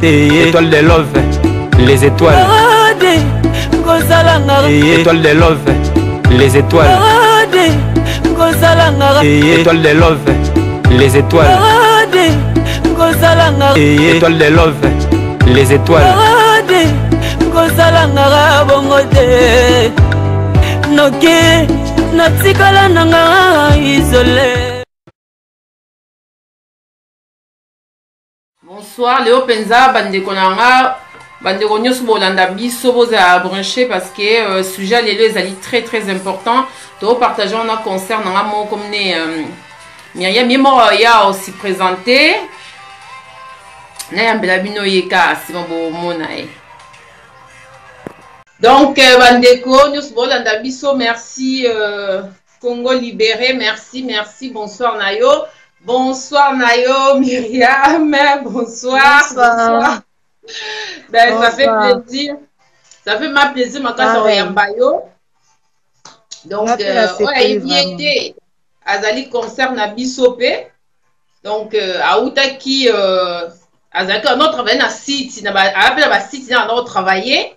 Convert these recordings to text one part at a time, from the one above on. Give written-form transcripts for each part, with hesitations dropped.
Étoile de love, les étoiles. Étoile de love, les étoiles. Étoile de love, les étoiles. Étoile de love, les étoiles. Kosalangaka bongo te noki natikala nanga isole. Bonsoir Léo Penza, bandeko na nga, bandeko nyonso bolanda biso bozala branché parce que sujet lelo ezali très très important. To partager na concert na nga moko mne Myriam ye moko ya aussi présenter. Na yambela bino ye ka sima bomona ye. Donc bandeko nyonso bolanda biso, merci Congo libéré, merci, merci, bonsoir Nayo. Bonsoir Nayo, Myriam, bonsoir. Bonsoir. Bonsoir. Ben, bonsoir. Ça fait plaisir. Ça fait ma plaisir, ma classe Oyambayo. Donc, ouais, il était Azali concert na biso pe. Donc, autaki azalaki on travailler na site, na ba appela ba site na on travailler.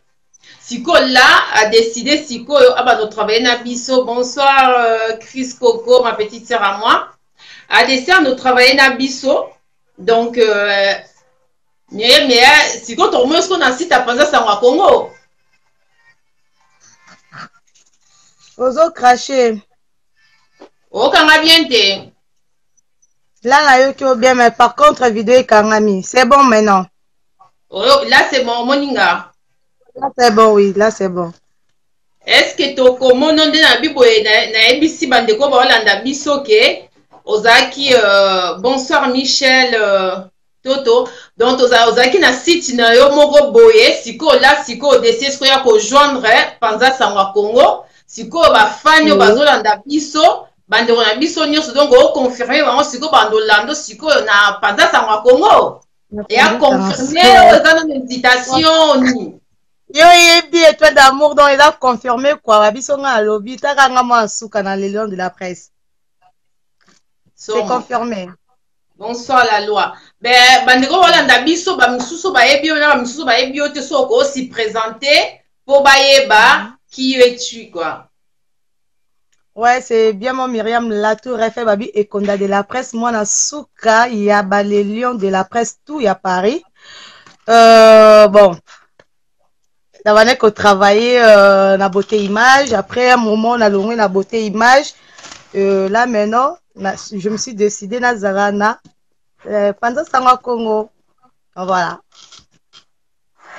Siko là a décidé siko ah bah nous travailler na biso. Bonsoir Chris Coco, ma petite sœur à moi. A décidé nous travailler na biso. Donc mais siko to moi ce qu'on a site à penser ça au Congo. Ozo cracher. Okanga bien te. Là na yoki bien mais par contre vidéo ekangami. C'est bon maintenant. Oh, là c'est bon moninga. Là c'est bon, oui, là c'est bon. Est-ce que tokomono nde na biboye na yebisi bandeko baolanda biso ke ozalaki bonsoir Michel Toto. Donc ozalaki na site na yo moko boye siko la siko décider siko ya ko joindre Panza Sango Congo siko ba fan yo bazolanda biso bandeko na biso nyonso donc o confirmer bango siko bandolando siko na Panza Sango Congo. Et à confirmer aux invitation ni. Yo yebi étoile d'amour donc il a confirmé quoi ba biso nga lobi taka nga mwa suka na les lions de la presse. C'est confirmé. Bonsoir la loi. Ben bandeko bolanda biso ba misusu ba yebi na ba misusu ba yebi te so ko si présenter po ba yeba qui es-tu quoi. Ouais, c'est bien moi Myriam la Tour Eiffel babi Ekonda de la presse moi na suka il y a ba les lions de la presse tout il y a Paris. Bon. D'abord qu'on travailler na beauté image après un moment on a longé na beauté image là maintenant na, je me suis décidé na Zarana pendant Sango Congo. Voilà.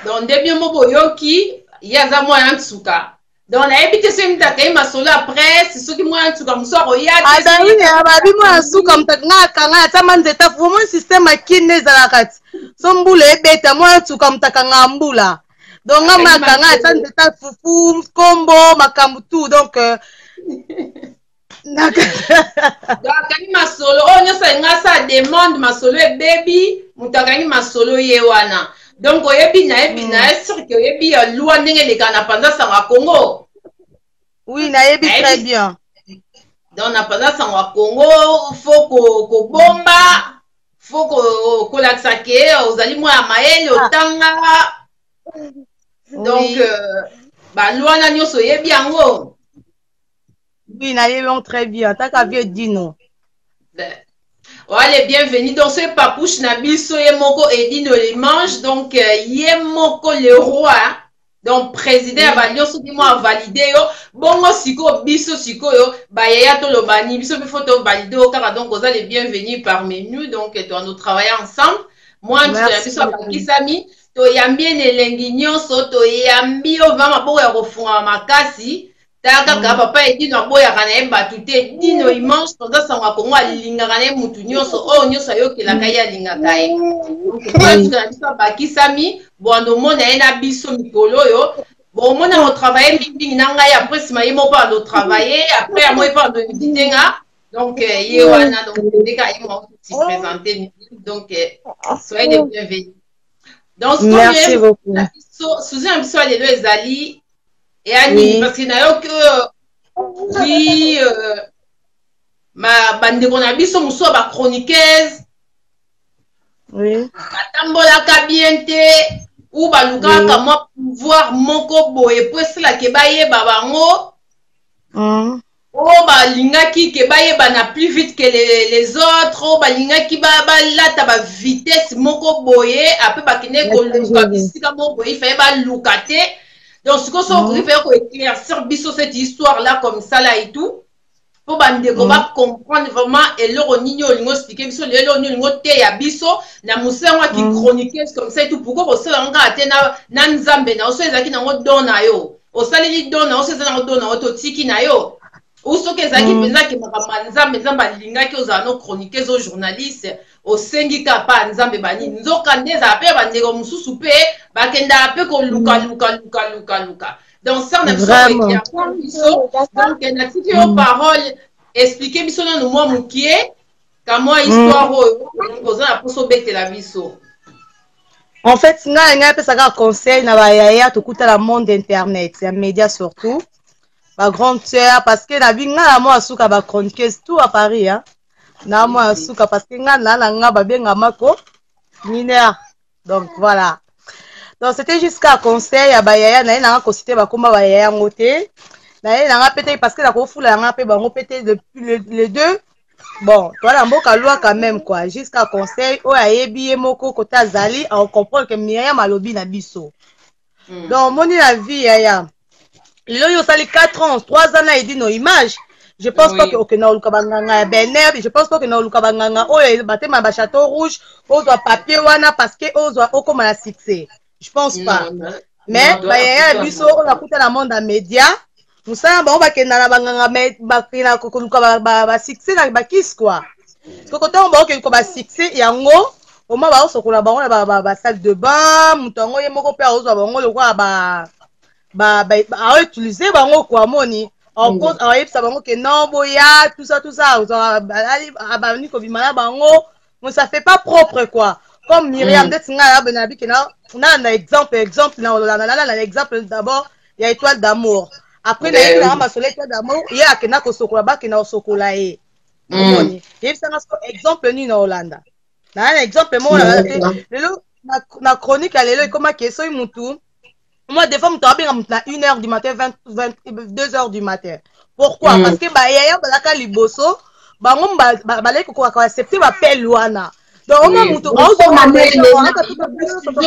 Donc ndebio mobo yoki yaza moi en suka. Donc, on a évité ce que masolo après, c'est ce qui moi en tout cas, muso roya. Ah ben oui, ah bah oui, moi en tout cas, nga kanga ata manzeta vraiment système akine ezalaka ti. So mbula ebeta moi en tout cas mutaka nga mbula. Donc nga makanga ata nzeta fufu, kombo, makambo tout. Donc Donc akangi masolo oyo nyonso alinga sa demande masolo ebebi, moto akangi masolo ye wana. Donc oyebi nayebi na sûr que oyebi ya loi ndenge eleka na Panza Sango ya Congo. Oui, nayebi très bien. Donc na Panza Sango ya Congo faut ko bomba, faut ko kolakisa ke ozali mwa ya mayele otanga. Donc ba loi na nyonso oyebi yango. Oui, nayebi yango très bien. Taka vieux Dino. Allez, bienvenue. Donc, c'est Papouche Nabiso, Yemoko et Dino les mange. Donc, Yemoko le roi. Donc, président oui. Avalio, ce qui m'a validé. Yo. Bongo, siko, biso, siko, yo. Ba, yaya, to, lo, bani. Biso, il faut te valider. Car, donc, vous allez bienvenue parmi nous. Donc, toi, nous travaillons ensemble. Moi, je suis Kisami. To, yambi, ne, lengi, nyonso. To, yambi, yo, vraiment, bo, ya, rofunga, makasi. Taka kaka papa Edino aboyaka na ye bato te. Dino immense toza sango ya Congo alingaka na ye mutu nyonso oyo nyonso ayokelaka ye alingaka ye. Donc na biso abakisami bwando omona ye na biso mikolo oyo bon omona ko travailler mingi na ngai après sima ye moko ando travailler après yango ye mpe ando invité nga. Donc ye wana donc ndeka ye moko si présenter donc soyez les bienvenus. Donc merci beaucoup. Suzy na biso ya lelo ezali et Annie, parce que nayo que oui ma bandeko na biso mosusu ba chroniqueuse. Oui. Batambolaka bien te ou balukaka oui. mwa pouvoir moko boye po esalaka bayeba bango. Oyo balingaki ke bayebana plus vite que les autres, oyo balingaki balata ba vitesse moko boye, apres bakendeki koluka bisika moko boye, ifaye baluka te. Donc sikoyo soki okoki mpe koéclaircir biso cette histoire là comme ça là et tout, mpo bandeko bacomprendre vraiment eloko nini olingi oexplike biso lelo, eloko nini olingi oteya biso na mosala yango ya kichroniqueuse comme ça et tout. Pourquoi kosala yango kaka te na Nzambe na yo? So ezalaki nango don na yo, osaleli don na yo, so eza nango don na yo, totiki na yo. Ou soki ezalaki mpenza ke makambo ya Nzambe, Nzambe alingaki ozala no chroniqueuse o journaliste, osengi kaka pa Nzambe banini. Nzoka nde ezala mpe bandeko mosusu mpe bakendaka mpe koluka luka luka luka luka. Donc sœur na biso, éclaircir biso. Donc natiki yo parole, explique biso nanu mwa mokie ka mwa histoire oyo oza na mposa obetela biso. En fait, ngai apesaka conseil na bayaya tokuta na monde internet ya média, surtout ba grande sœur, parce que na bi ngai na mwa suka ba chroniqueuse tout à Paris, hein, na mwa suka, parce que ngai na nga babengamako mineur. Donc voilà, donc c'était jusqu'à conseil ya bayaya na ye nanga kosite bakoma bayaya yango te na ye nanga pe te, parce que nakofula yanga mpe bango pe te les deux. Bon, toa na mboka loi quand même quoi. Jusqu'à conseil oyo ayebi ye moko kota azali acomprendre que Miriam alobi na biso. Donc omoni na vie, yaya, lelo oyo osali 4 ans, 3 ans na Edino Image, je pense pas que okenda koluka banganga ya Bener, je pense pas okenda koluka banganga oyo batema ya bachateau rouge, ozwa papier wana parce que ozwa okóma na succès, je pense pas. Mais bayaya ya biso oyo bakuta na monde ya média, mosala bango bakenda na banganga, bakenda koluka basuccès na bakisi quoi. Soko ntango baokende koluka basuccès yango, oma baosokola bango na basalle de bain, moto yango ye moko mpe aozwa bango lokola aoutilize bango quoi. Moni aoyebisa bango ke non, boya, tout ça, tout ça, abandi kobima na bango, mais ça fait pas propre quoi. Comme Miriam, ndeti ngai abe na biki na exemple na exemple d'abord ya Étoile d'Amour. Après nayebi nanga masolo Étoile d'Amour, ye akenda kosokola, bakenda kosokola ye. Omoni, yebisanga so exemple nini na olanda naa na exemple moko na te. Lelo na chronique ya lelo ekomaki soki mutu moi, des fois moto abenga moto na 1 heure du matin, 20, 22 heures du matin. Pourquoi? Parce que bayaya bazalaka liboso, bango baleki kokoka koaccepte bapele wana. Donc oma moto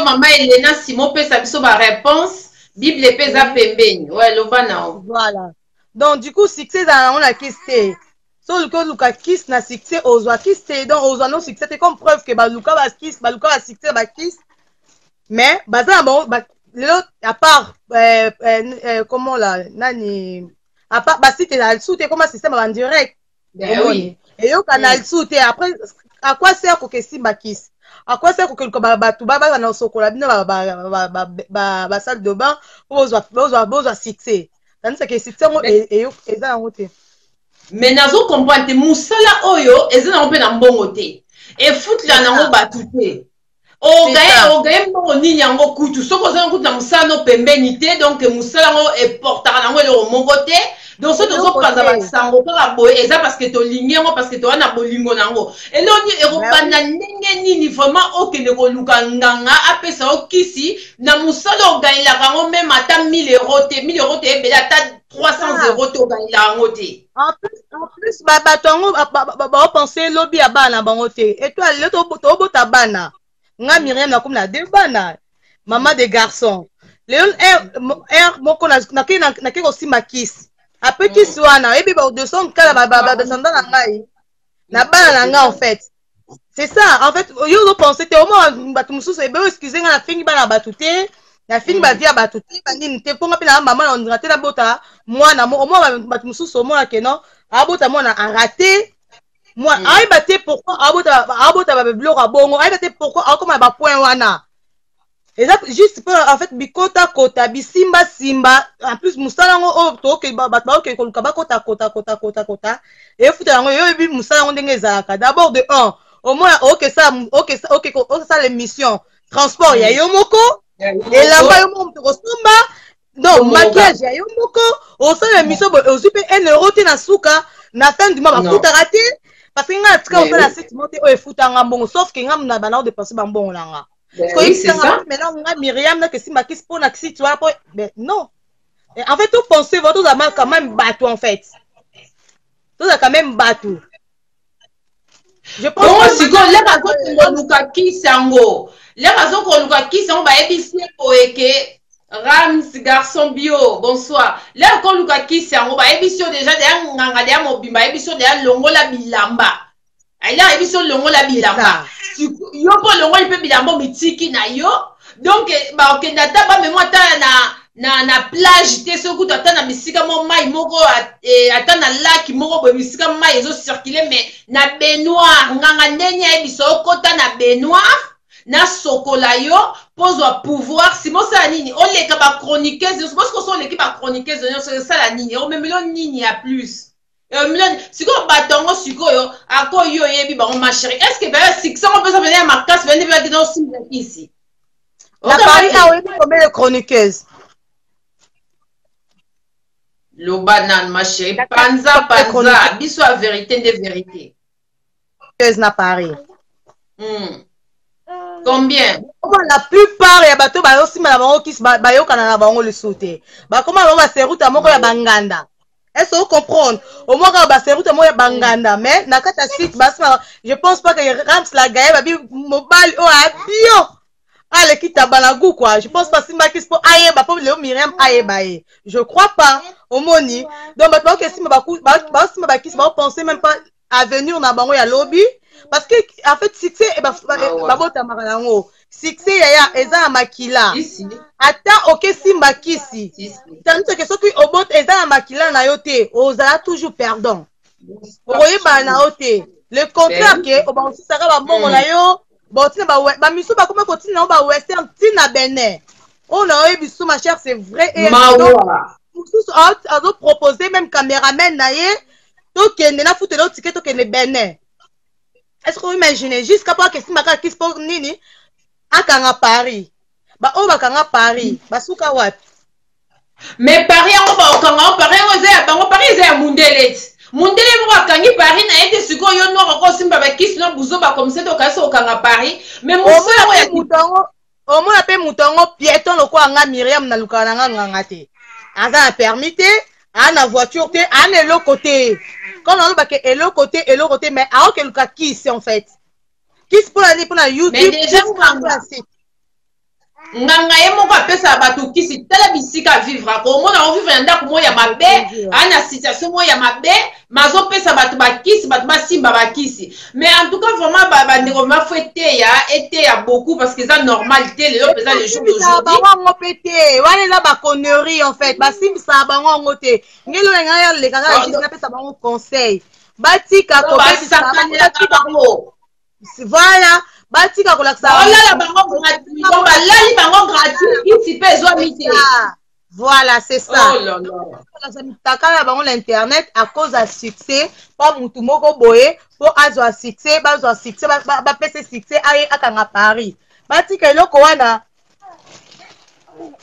Mama Elena, nsima opesa biso baréponse, Bible mpe eza pembeni. Ouais, loba na o. Voilà, donc du coup succès ezala nango na kisi te. So oluki oluka kisi na succès, ozwa kisi te, donc ozwa no succès te. Comme preuve ke baluka bakisi, baluka basuccès, bakisi, mais baza na bango lelo à part comment la nani, à part basite ezala lisusu te, ekoma système ya bandirect. Eyokana lisusu te. Après, à quoi sert koke esimba kisi? À quoi sert kokeluka bato baza na osokola bino basalle de bain po bozwa succès? Tandis succès yango eza yango te. Mais nazo comprendre te, mosala oyo eza nango mpe na mbongo te, efutela nango bato te. Ogaye mbongo nini yango kutu soki oza kutu na mosala no pembeni te? Donc mosala yango eportaka nango eloko moko te. Donc soki tozopanza basango kaka boye, eza parce que tolingi yango, parce que toza na bolingo na yango. Eloko nini ekobanda ndenge nini vraiment okende koluka nganga apesa yo kisi na mosala oganyelaka yango même ata 1000 euro te? 1000 euro te, ebele, ata 300 euro te oganyelaka yango te. En plus bato yango baopense lobi ya bana bango te. Étoile, lelo tobota bana. Nga Miriam nakomi na deux bana, mama de garçon. Lelo heure moko nake kosimba kisi, apres kisi wana oyebi baodescendre kala badescenda na ngai na bana na ngai. En fait c'est ça. En fait yo ozopense te. Omona bato mosusu ebe, excuse ngai, nafingi bana bato te, nafingi bavie ya bato te, banini te, mponga mpe na mama na ondira te nabota mwana moko. Omona bato mosusu, omona ke non, abota mwana arate mwana, ayeba te pourquoi abota babiloko ya bongo, ayeba te pourquoi akoma na bapoint wana. Eza juste mpo en fait bikotakota, bisimbasimba. En plus mosala yango oyo toke, bato baokende koluka, bakota kota kota kota kota, efuta yango. Yo oyebi mosala yango ndenge ezalaka. D'abord de un, omona okesala émission, transport ya yo moko, elamba yo moko moto kosomba, donc maquillage ya yo moko. Osala émission boye, ozwi mpe 1 euro te na suka, na fin du mois bafutaka te. Parce que nga natika kosala site moko te oyo efutanga mbongo, sauf que nga na banda kodepense bambongo na nga. Koyebisanga maintenant nga Miriam nake simba kisi mpo na site wana mpo, mais non. En fait, tout penser va tozala quand même bato, en fait tozala quand même bato. Je pense bongo sikoyo leka azokende koluka kisi yango, leka azokoluka kisi yango, bayebisi ye boye ke Rams garçon bio, bonsoir. Leka koluka kisi yango, bayebisi yo déjà deya nganga deya mobimba, ayebisi yo deya longola bilamba, ayela ayebisi yo longola bilamba, yo mpo olongoli mpe bilamba, omitiki na yo. Donc bakokende ata bamemo ata na plage te, soki kutu ata na bisika mo mai moko, ata na lac moko boye, bisika mai ezocircule, mais na baignoire. Nganga ndeni ayebisa okota na baignoire, nasokola yo mpo ozwa pouvoir. Sima osala nini? Oleka bachroniqueuse nyonso. Bosiko so oleki bachroniqueuse nyonso, esala nini? Omemelo nini ya plus? Emilio sikoyo, bato yango sikoyo ako yo oyebi bango, ma chérie, est ce que baya succès yango mpenza mpenza ya makasi bende bakenda osimbila kisi? Na Paris awa, oyebi combien de chroniqueuse? Loba nanu, ma chérie, panza panza biso ya vérité nde vérité. Na Paris. Combien? La plupart ya bato bayosimba na bango kisi, bayokana na bango lisusu te. Bakoma na bango baseruta moko ya banganda. Est-ce que comprendre? Au moins kaka baseruta moko ya banganda, mais na kati ya site basima, je pense pas que Rams la gaye babi mobali oyo abio aleki taba na goût quoi. Je pense pas simbaki mpo ayeba, mpo leo Miriam ayeba ye, je crois pas. Omoni, donc bato baoke simba, baosimba bakisi, baopense même pas avenir na bango ya lobi, parce que en fait succès babotamaka yango. Succès, yaya, eza na makila. Ata okesimba kisi, tandis que soki obota eza na makila na yo te, ozala toujours perdant, okoyebana na yo te. Le contraire ke obakosisaka bambongo na yo, baotina bamisu, bakoma kotina yango bawestern ntina Benin oyo na oyebi so. Ma chère, c'est vrai. Mosusu azopropose même caméraman na ye: tokende, nafutela otike, tokende Benin. Est ce que imagine jusqu'à po akesimba kaka kisi mpo nini akanga Paris? Baoyo bakanga Paris basuka wapi? Mais Paris yango, bakokanga yango. Paris yango eza ya bango? Paris eza ya mundele ti mundele moko akangi Paris na ye te. Sikoyo yo noir okosimba bakisi no buzo, bakomisa te okasi kokanga Paris, mais mosala yango ya moto yango, omona mpe moto yango piéton lokola nga Miriam, nalukaka na nga nganga te. Aza na permis te, aa na voiture te, aa na eloko te. Comme nalobake eloko te, eloko te, mais aokeluka kisi. En fait kisi mpona nini? Mpona YouTube. Mpona site. Nganga ye moko apesaka bato kisi. Tala bisika avivre, akomona ovivre na ndako moko ya mabe, aa na situation moko ya mabe, ma azopesa bato bakisi, bato basimba bakisi. Mais en tout cas vraiment, bandeko, mafo eteya, eteya beaucoup, parce que eza normal te lelo mpenza, le jour d'aujourd'hui. Bango yango mpe te, wana eza baconnerie. En fait basimbisaka bango yango te. Ngeli oyo ngai alekaka juste, napesa bango conseil: batika kobebisa bango. Voilà, batika kolakisa. Olala bango gratuit, balali bango gratuit, kisi mpe ezwami te. Voilà, c'est ça. Oh là là. Mitakala na bango na internet à cause ya succès, mpo mutu moko boye mpo azwa succès, bazwa succès, bapesa succès, aye akanga Paris. Batika eloko wana.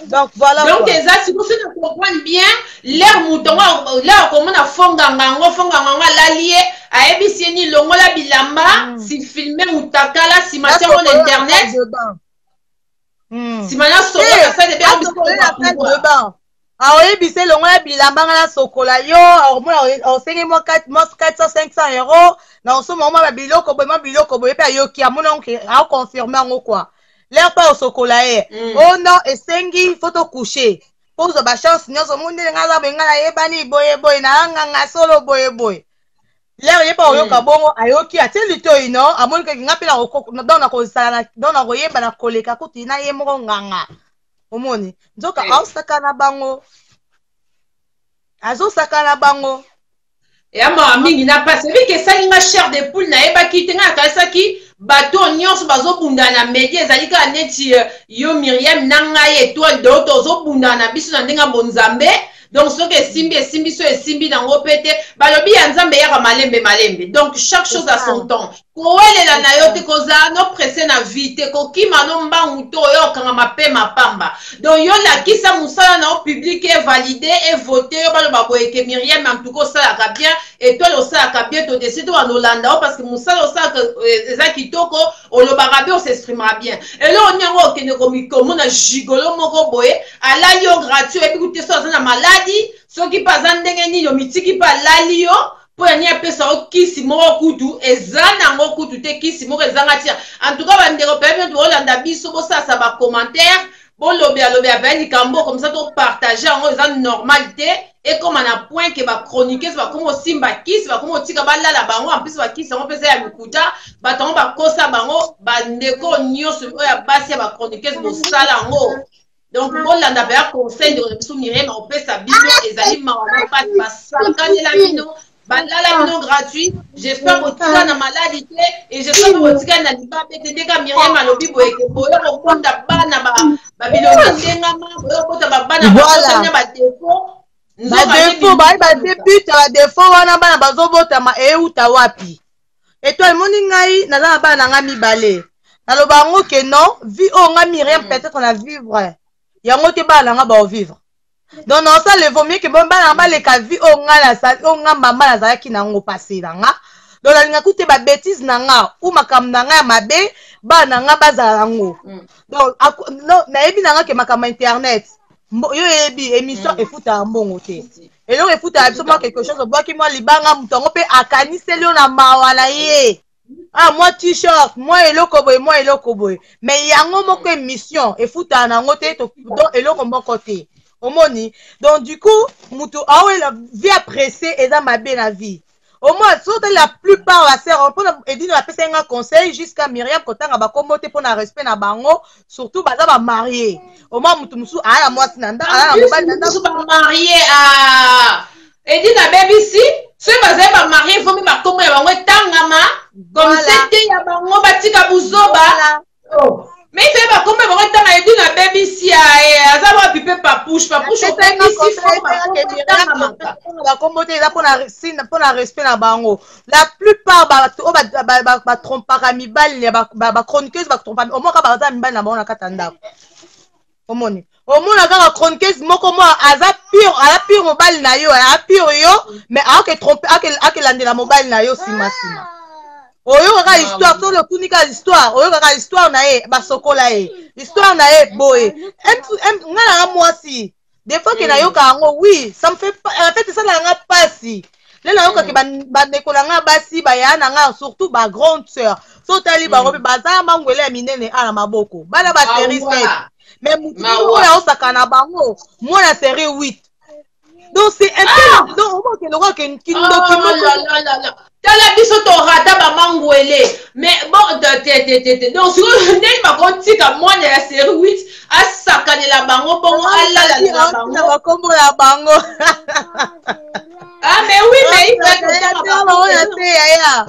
Donc voilà. Donc eza sikoyo, soki na comprendre bien, l'heure moto yango, l'heure akomona fonganga yango, fonganga yango alali ye, ayebisi ye ni longola bilamba, si filme mutakala, nsima ti yango na internet, nsima nasokola na salle de bain. Aoyebisa elongo ya bilamba, nga nasokola yo. Akomona osenge mwa 400, 500 euro na osomba mwa babiloko boye, mwa biloko boye. Mpe ayoki, amona yango, aoconfirme yango quoi. L'heure mpe osokola ye, o non, esengi faut tocouche mpo ozwa bachance nyonso. Mundele nga aza boye, nga nayebani boye boye, nayanganga solo boye boye. L'heure ye mpe oyoka bongo, ayoki, atie litoi, no amoni keke nga mpe donc nakozala, donc nakoyeba na koleka kutu na ye moko nganga. Omoni, nzoka aosaka na bango, azosaka na bango. Eya mawa mingi na mpasi. Ebiki esali nga chair de poule. Nayebaki te, ngai akanisaki bato nyonso bazobundana na media ezali kaka neti yo Miriam na ngai Étoile de tozobundana na biso na ndenge ya bonzambe. Donc soki esimbi esimbi, so esimbi nango mpe te, balobi ya Nzambe eyaka malembe malembe. Donc chaque chose à son temps. Kowelela na yo te, kozala no presse na vie te, kokima no mbangu to oyo okangama mpe mapamba. Donc yo lakisa mosala na yo, public evalide, evote yo, baloba boye ke Miriam, en tout cas osalaka bien, Étoile osalaka bien, todeside to banolanda yo parce que mosala osalaka eza kitoko, olobaka bien, osexprimaka bien. Eloko nini yango okende komona gigolo moko boye alali yo gratuit, oyebi kutu te so aza na maladi, soki mpe aza ndenge nini, omitiki mpe alali yo mpo ya nini? Apesa yo kisi moko kutu eza nango kutu te, kisi moko ezanga tia. En tout cas bandeko mpe bino bolanda biso, bosalasa bacommentaire, bolobela lobela mpe likambo comme ça topartage yango. Eza normal te ekóma na point ke bachroniqueuse bakóma osimba kisi, bakóma otika balala bango. En plus bakisi yango mpe eza ya lokuta, bato yango bakosa bango. Bandeko nyonso oyo ya basi ya bachroniqueuse, bosala yango. Donc bolanda mpe ya conseil ndeko na biso Miriam akopesa bino. Ezali mawa na mpasi, basakanela bino, balala bino gratuit. J'espère botika na maladi te et j'espère botika na libabe te. Ndeka Miriam alobi boyeke, boyo kokonda bana babilongi ndengama, boyo kota babana bakotami na badefo. Badefo bayi badebut ya badefo wana, bana bazobotama euta wapi? Étoile, emoni ngai naza na bana na ngai mibale, naloba yango ke non, vie oyo ngai Miriam peut-être na vivre yango te, bana na ngai baovivre. Donc nasala vaut mieux ke bon bana na baleka vie oyo ngai nasali, oyo ngai mama nazalaki nango passé na nga. Donc nalingaki te babétise na nga ou makambo na ngai ya mabe, bana na nga bazala yango. Donc no, nayebi na nga ke makambo ya internet, yo oyebi émission efutaka mbongo te. Eloko efutaka biso mwa quelque chose, obwaki mwa libanga, moto yango mpe akaniseli yo na mawa na ye, ah, mwa t-shirt, mwa eloko boye, mwa eloko boye, mais yango moko émission efutaka nango te. Donc eloko moko te omoni. Donc du coup mutu awela vie apressé eza mabe na vie. Au moins soki otali la plupart basere mpona Edino apesaki nga conseil jusqu'à Miriam kotanga bakombo te mpona respect na bango, surtout baza bamarie. Au moins mutu mosusu aya na mwasi na ndako, aya na mobali na ndako. Bamarie, ah, Edine abebisi. Soki bazali bamarie, vomi bakombo ya bango etangama comme sete ya bango, batika buzoba. Oh. Mais ife bakombo ya bango etanga. Edine abebisi, aza wapi mpe Papouche? Papouche obebisi. Bakombo te, eza mpona respect na bango. La plupart bato oyo batrompaka mibali ya bachroniqueuse, batrompaka omoka, baza mibali na bango na kati ya ndako. Omoni, omona kaka chroniqueuse moko mwa aza pure, aza pure mobali na yo, aza pure yo, mais aoke trompe, akelandela mobali na yo nsima nsima. Oyokaka histoire, soki otuni kaka histoire, oyokaka histoire na ye, basokola ye, histoire na ye boye. Nga nanga mwasi, des fois ke nayoka yango, oui, ça me fait, en fait esalaka nga mpasi. Nde nayokaki bandeko na nga basi, baya na nga, surtout bagrande sœur, so otali bango mpe baza mangwele ya minene a na maboko, bana ba série 7, mais mutu oyo aosaka na bango mwana série 8. Donc c'est un peu, donc omokende okoke kindoki moko. Tala biso torata bamangwele, mais bon, te te te te. Donc sikoyo ndenge bakotika mwana ya série 8 asakanela bango bongo, alala na bango. Bakombo ya bango. Ah mais oui, mais te yaya.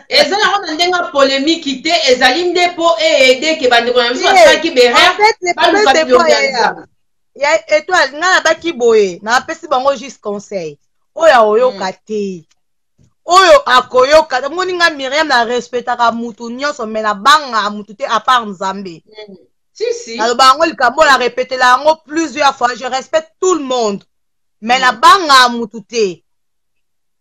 Eza nango na ndenge ya polémique te, ezali nde mpo eede ke bandeko na biso basalaki berere, baluka bilongi ya Nzambe. Ya Étoile, ngai nabaki boye, napesi bango juste conseil oyo akoyoka te, oyo akoyoka. Omoni nga Miriam na respectaka mutu nyonso, mais nabangaka mutu te à part Nzambe. Si si. Naloba yango likambo, na répétela yango plusieurs fois: je respecte tout le monde, mais nabangaka mutu te,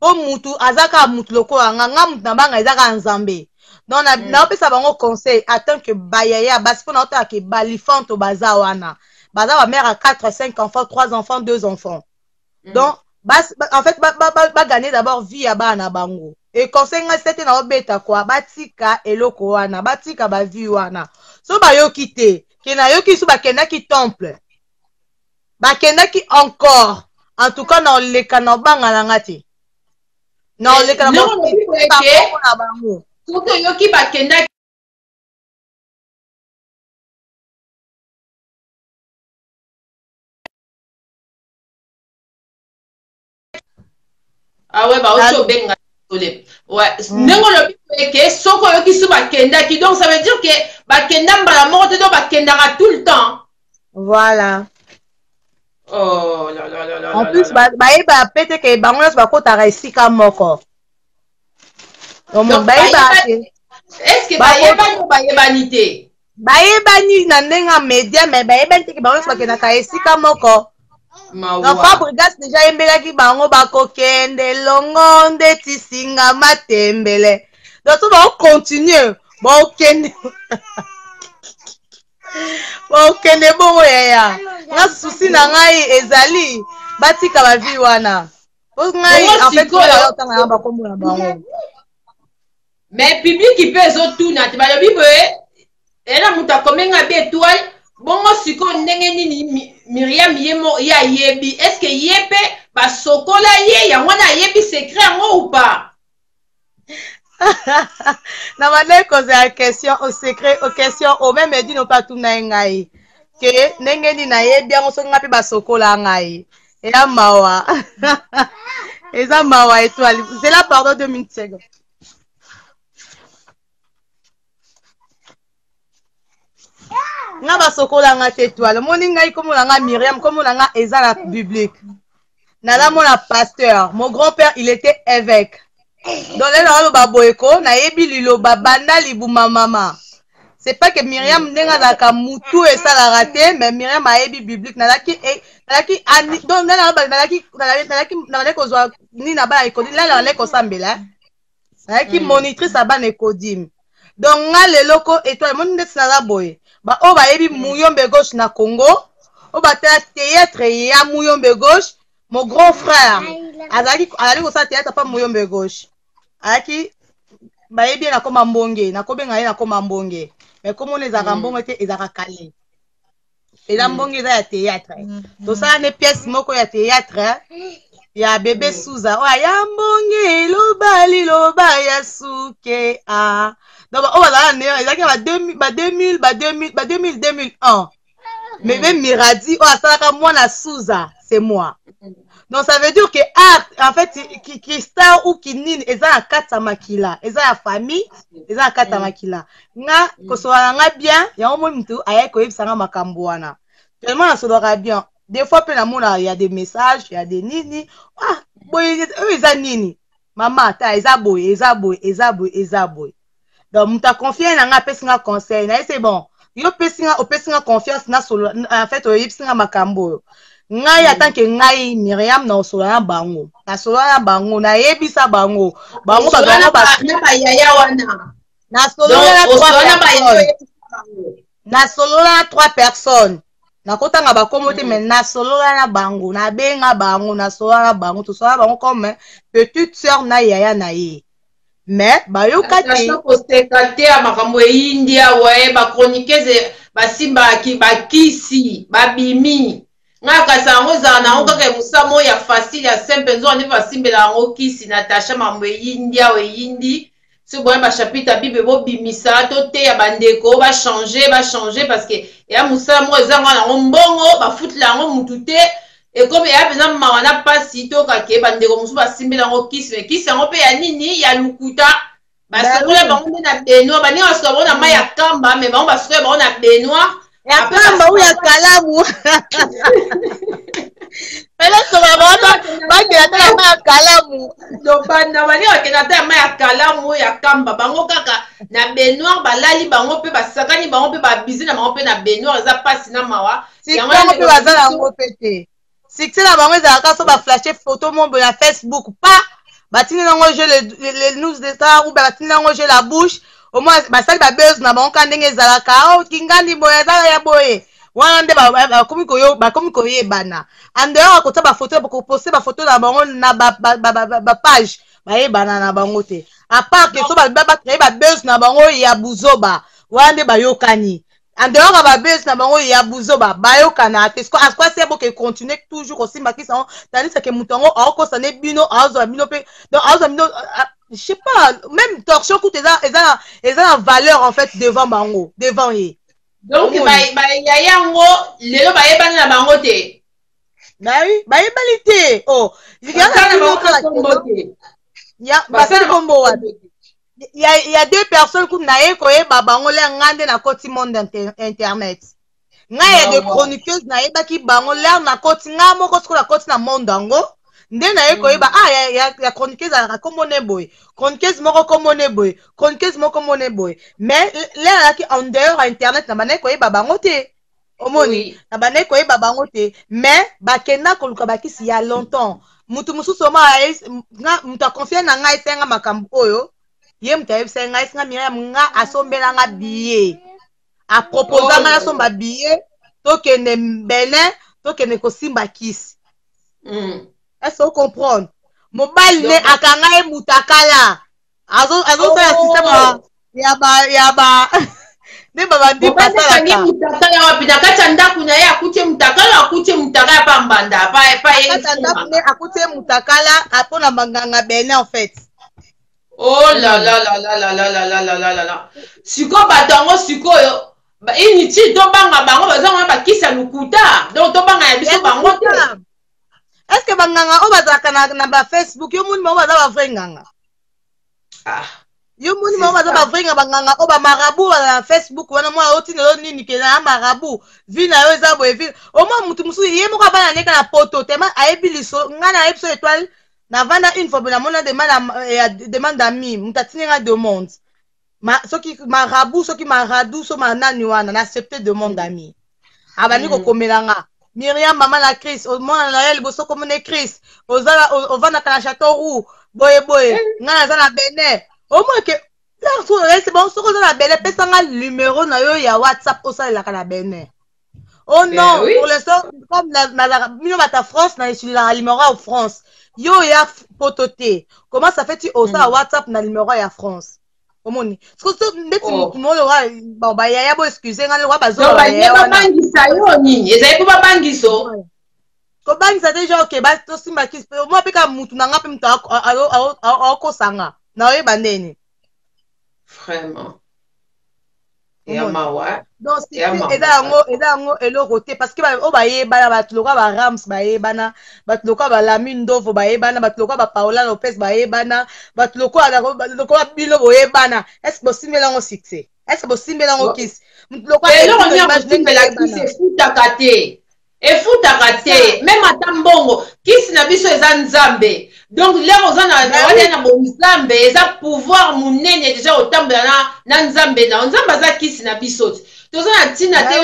mpo mutu aza kaka mutu lokola nga. Nga mutu nabanga eza kaka Nzambe. Donc naopesa bango conseil en tant que bayaya basi, mpo naotala ke balifanto baza wana, baza bamare ya 4, 5 enfants, 3 enfants, 2 enfants. Donc bas, en fait bagane d'abord vie ya bana na bango. E conseil ngai sete naobeta kwa, batika eloko wana, batika bavie wana. So bayoki te ke nayoki so bakendaki temple, bakendaki encore. En tout cas naoleka na obanga na nga te, naoleka na bango na bango. Soki oyoki bakendaki. Ah ouais, bauti obenga, désolé. Ouais, ndenge olobi ke soki oyoki so bakendaki, donc ça veut dire ke bakenda mbala moko te, donc bakendaka tout le temps. Voilà. Oh là là là là En là plus, là. Bayeba pe te ke bango nyonso bakotaka esika moko. Donc, Donc, bayeba bayeba- te. Est-ce que bayebani ou bayebani te? Bayebani na ndenge ya media, mais bayebani te ke bango nyonso bakendaka esika moko. Donc Mawa. Fabregas déjà ayembelaki bango bakokende longo ndeti singa matembele. Donc so baocontinue bakokende bakokende bongo yaya. Nga susi na ngai ezali batika bavi wana. Po ngai Bongo en fait sikoyo- ngai otanga na bakombo na bango. Mais public mpe ezotuna te, balobi boye ena moto akomenga bi étoile bongo sikoyo ndenge nini Miriam ye mo ye ayebi, est ce que ye mpe basokola ye yango wana ayebi secret yango ou pas? Na bandaki kozela question au secret au question au même edino mpe atuna ye ngai ke ndenge nini nayebi yango soki ngai mpe basokola ngai. Eya mawa, eza mawa. Étoile, zela, pardon, 2 minutes, secondes. Nga basokola nga te. Étoile, omoni ngai, kombo na nga Miriam, kombo na nga eza na biblique. Naza mona pasteur, mon grand-père, il était évêque. Donc lelo aloba boye ko nayebi liloba banda libuma mama. C'est pas que Miriam ndenge azalaka mutu esalaka te, mais Miriam ayebi biblique. Nazalaki donc ndenge naloba, nazalaki kozwa nini na bana Ecodim, lala nazalaki kosambela, nazalaki monitrice ya bana Ecodim. Donc nga lelo ko étoile, moni ndeti naza boye, baoyo bayebi Muyombe Gauche na Congo, oyo batala théâtre ya Muyombe Gauche, mon grand frère azalaki kosala théâtre pa Muyombe Gauche, azalaki bayebi ye nakoma mbonge, nakobenga ye nakoma mbonge, mais komona ezalaka mbongo te, ezalaka kale, eza mbonge, eza ya théâtre. Tosala ne pièce moko ya théâtre ya bébé Suza oyo ya mbonge eloba liloba ya suke a. Donc oyo bazala ne ezalaki na ba 2000, ba 2000, ba 2000, ba 2000, 2001. Bébé Miradi oyo asalaka mwana Suza, c'est moi. Donc ça veut dire que art en fait ki star ou ki nini eza na kati ya makila, eza ya famille, eza na kati ya makila. Nga kosola na nga bien yango, moi mutu ayaki koyebisa nga makambo wana, tellement nasolaka bien. Des fois mpe namona ya des messages ya des nini, ah boye oyo eza nini, mama ata eza boye, eza boye, eza boye, eza boye. Donc moto aconfie na nga, apesi nga conseil na ye, c'est bon. Yo opesi nga, opesi nga confiance nasolo. En fait oyebisi nga makambo oyo, ngai en tant que ngai Miriam naosolola na bango, nasolola na bango, nayebisa bango, bango Osolola bazwanga na bayaya wana. Nasolola na Donc trois osolola na bayaya, personnes. oyebisa bango. Nasolola na trois personnes, nakotanga bakombo te, mais nasolola na bango, nabenga bango, nasolola na bango, tosolola na bango comme petite sœur na yaya na ye, mais bayoka te. Natasha, koseka te ya makambo eyindi awa ye bachroniqueuse basimbaki bakisi babimi. Ngai kasi yango ezala na yango kaka ya mosala moko ya facile, ya simple, nzoka nde basimbela yango kisi. Natasha, makambo eyindi awa, eyindi. Soki boya bachapitre ya Bible, bobimisa, toteya bandeko, bachange, bachange, parce que eya mosala moko ezanga yango mbongo, bafutela yango mutu te. Ekomi eya mpenza mawa na mpasi tokake bandeko mosusu basimbela yango kisi, mais kisi yango mpe ya nini? Ya lukuta. Basokola bango nde na baignoire, baninga basokola bango na mai ya kamba, mais bango basokola bango na baignoire. Ya kamba ou ya kalamu, elesoka bango bakela te na mai ya kalamu. Tobanda, baninga bakenda ata ya mai ya kalamu oyo ya kamba, bango kaka na baignoire balali bango mpe basakani bango mpe babize na bango mpe na baignoire. Eza mpasi na mawa. Yango mpe baza na yango mpe te. Succès na bango ezalaka so baflashe photo mo boye na Facebook, pa batindi nango je le news de star ou batindi nango je la bouche, au moins basali babuzz na bango ka ndenge ezalaka. O kingandi boye eza ya boye wana nde bakomi koyebana. En dehors kotia bafoto, koposte bafoto na bango na bapage, bayebana na bango te, à part que so bacrée babuzz na bango ya buzoba wana nde bayokani. En dehors ya babuzz na bango ya buzoba, bayokana te. À quoi sert boke continuer toujours kosimba kisi yango, tandis que moto yango aokosa ne bino, aozwa bino mpe, donc aozwa bino, je sais pas, même torsion kutu eza na valeur en fait devant bango, devant ye. Donc bayaya yango lelo bayebani na bango te. Bayebani te. Oh, basali kombo wapi? Il y a deux personnes kutu naye koyeba bango le nga nde nakoti monde internet. Ngai ya de chroniqueuse nayebaki bango lere nakoti ngai moko sikoyo nakoti na monde yango nde naye koyeba ah ya chroniqueuse azalaka kombo ne boye, chroniqueuse moko kombo ne boye, chroniqueuse moko kombo ne boye. Mais lere azalaki en dehors ya internet, na bandaki koyeba bango te. Omoni? Na bandaki koyeba bango te, mais bakenda koluka bakisi ya longtemps. Mutu mosusu oma mutu aconfie na ngai, esenga makambo oyo ye moto ayebisaki ngai, esenga Miriam nga asombela nga billet, aproposa nga nasomba billet, tokende Benin, tokende kosimba kisi. Est-ce que comprendre? Mobali ne akanga ye mutakala, azosala système ya ba nde babandi. Basalaka mutakala wapi? Na kati ya ndako na ye akuti ye mutakala, akuti ye mutakala pa mbanda pa pa ye. Kati ya ndako nde akuti ye mutakala mpona banganga Benin en fait. Oh la la la la la la la la la la la la! Sikoyo bato yango sikoyo inutile, tobanga bango, baza wana bakisi ya lokuta, donc tobanga ya biso bango te. Est ce que banganga oyo bazalaka na bafacebook, yo moni bango baza bavrai nganga? Ah. Yo moni bango baza bavrai nga banganga oyo bamarabu bazala na Facebook wana? Mwana otinda yo nini ke na marabu, vi na yo eza boye, vi omoi motu mosusu ye moko avanda neka na poto tema ayebi liso. Ngai nayebi so étoile navanda une fois boye, namona demande ya demande d'ami, moto atindi nga demande ma, soki marabu, soki maradu, so manani wana, na accepte demande d'ami, abandi kokomela nga: "Miriam, mama na Chris, omona na ye liboso komona Chris, ozala ovandaka na Château Roux boye boye, ngai naza na Benin." Omoi ke bon, soki oza na Benin, pesa nga numero na yo ya WhatsApp osalelaka na Benin. Oh non, oui. Pour l'instant, comme nazalaka bino bata France, na utilisaka numéro ya France, yo ya poto te. Comment ça fait ti osala WhatsApp na numéro ya France? Omoni ndeti motu moko loka bon, bayaya, bo excuse nga, loka bazoba. Baye babangisa yo nini? Ezali mpo babangiso. Kobangisa te, genre ke tosimba kisi mwa mpe kaka mutu na nga mpe mutu aokosanga naoyeba ndeni. Vraiment, ya mawa. Donc eza yango eloko te, parce que oyo bayebana, bato lokola barams bayebana, bato lokola balami ndovo bayebana, bato lokola bapaola Lopez bayebana, bato lokola bino boyebana. Est ce que bosimbela yango succès? Est ce que bosimbela yango kisi? Eloko nini akosimbela kisi? Efutaka te, efutaka te, même ata mbongo. Kisi na biso eza Nzambe. Donc lere oza na wana na bonzambe, eza pouvoir monene déjà otambola na Nzambe na Nzambe aza kisi na biso te. Toza na ntina te.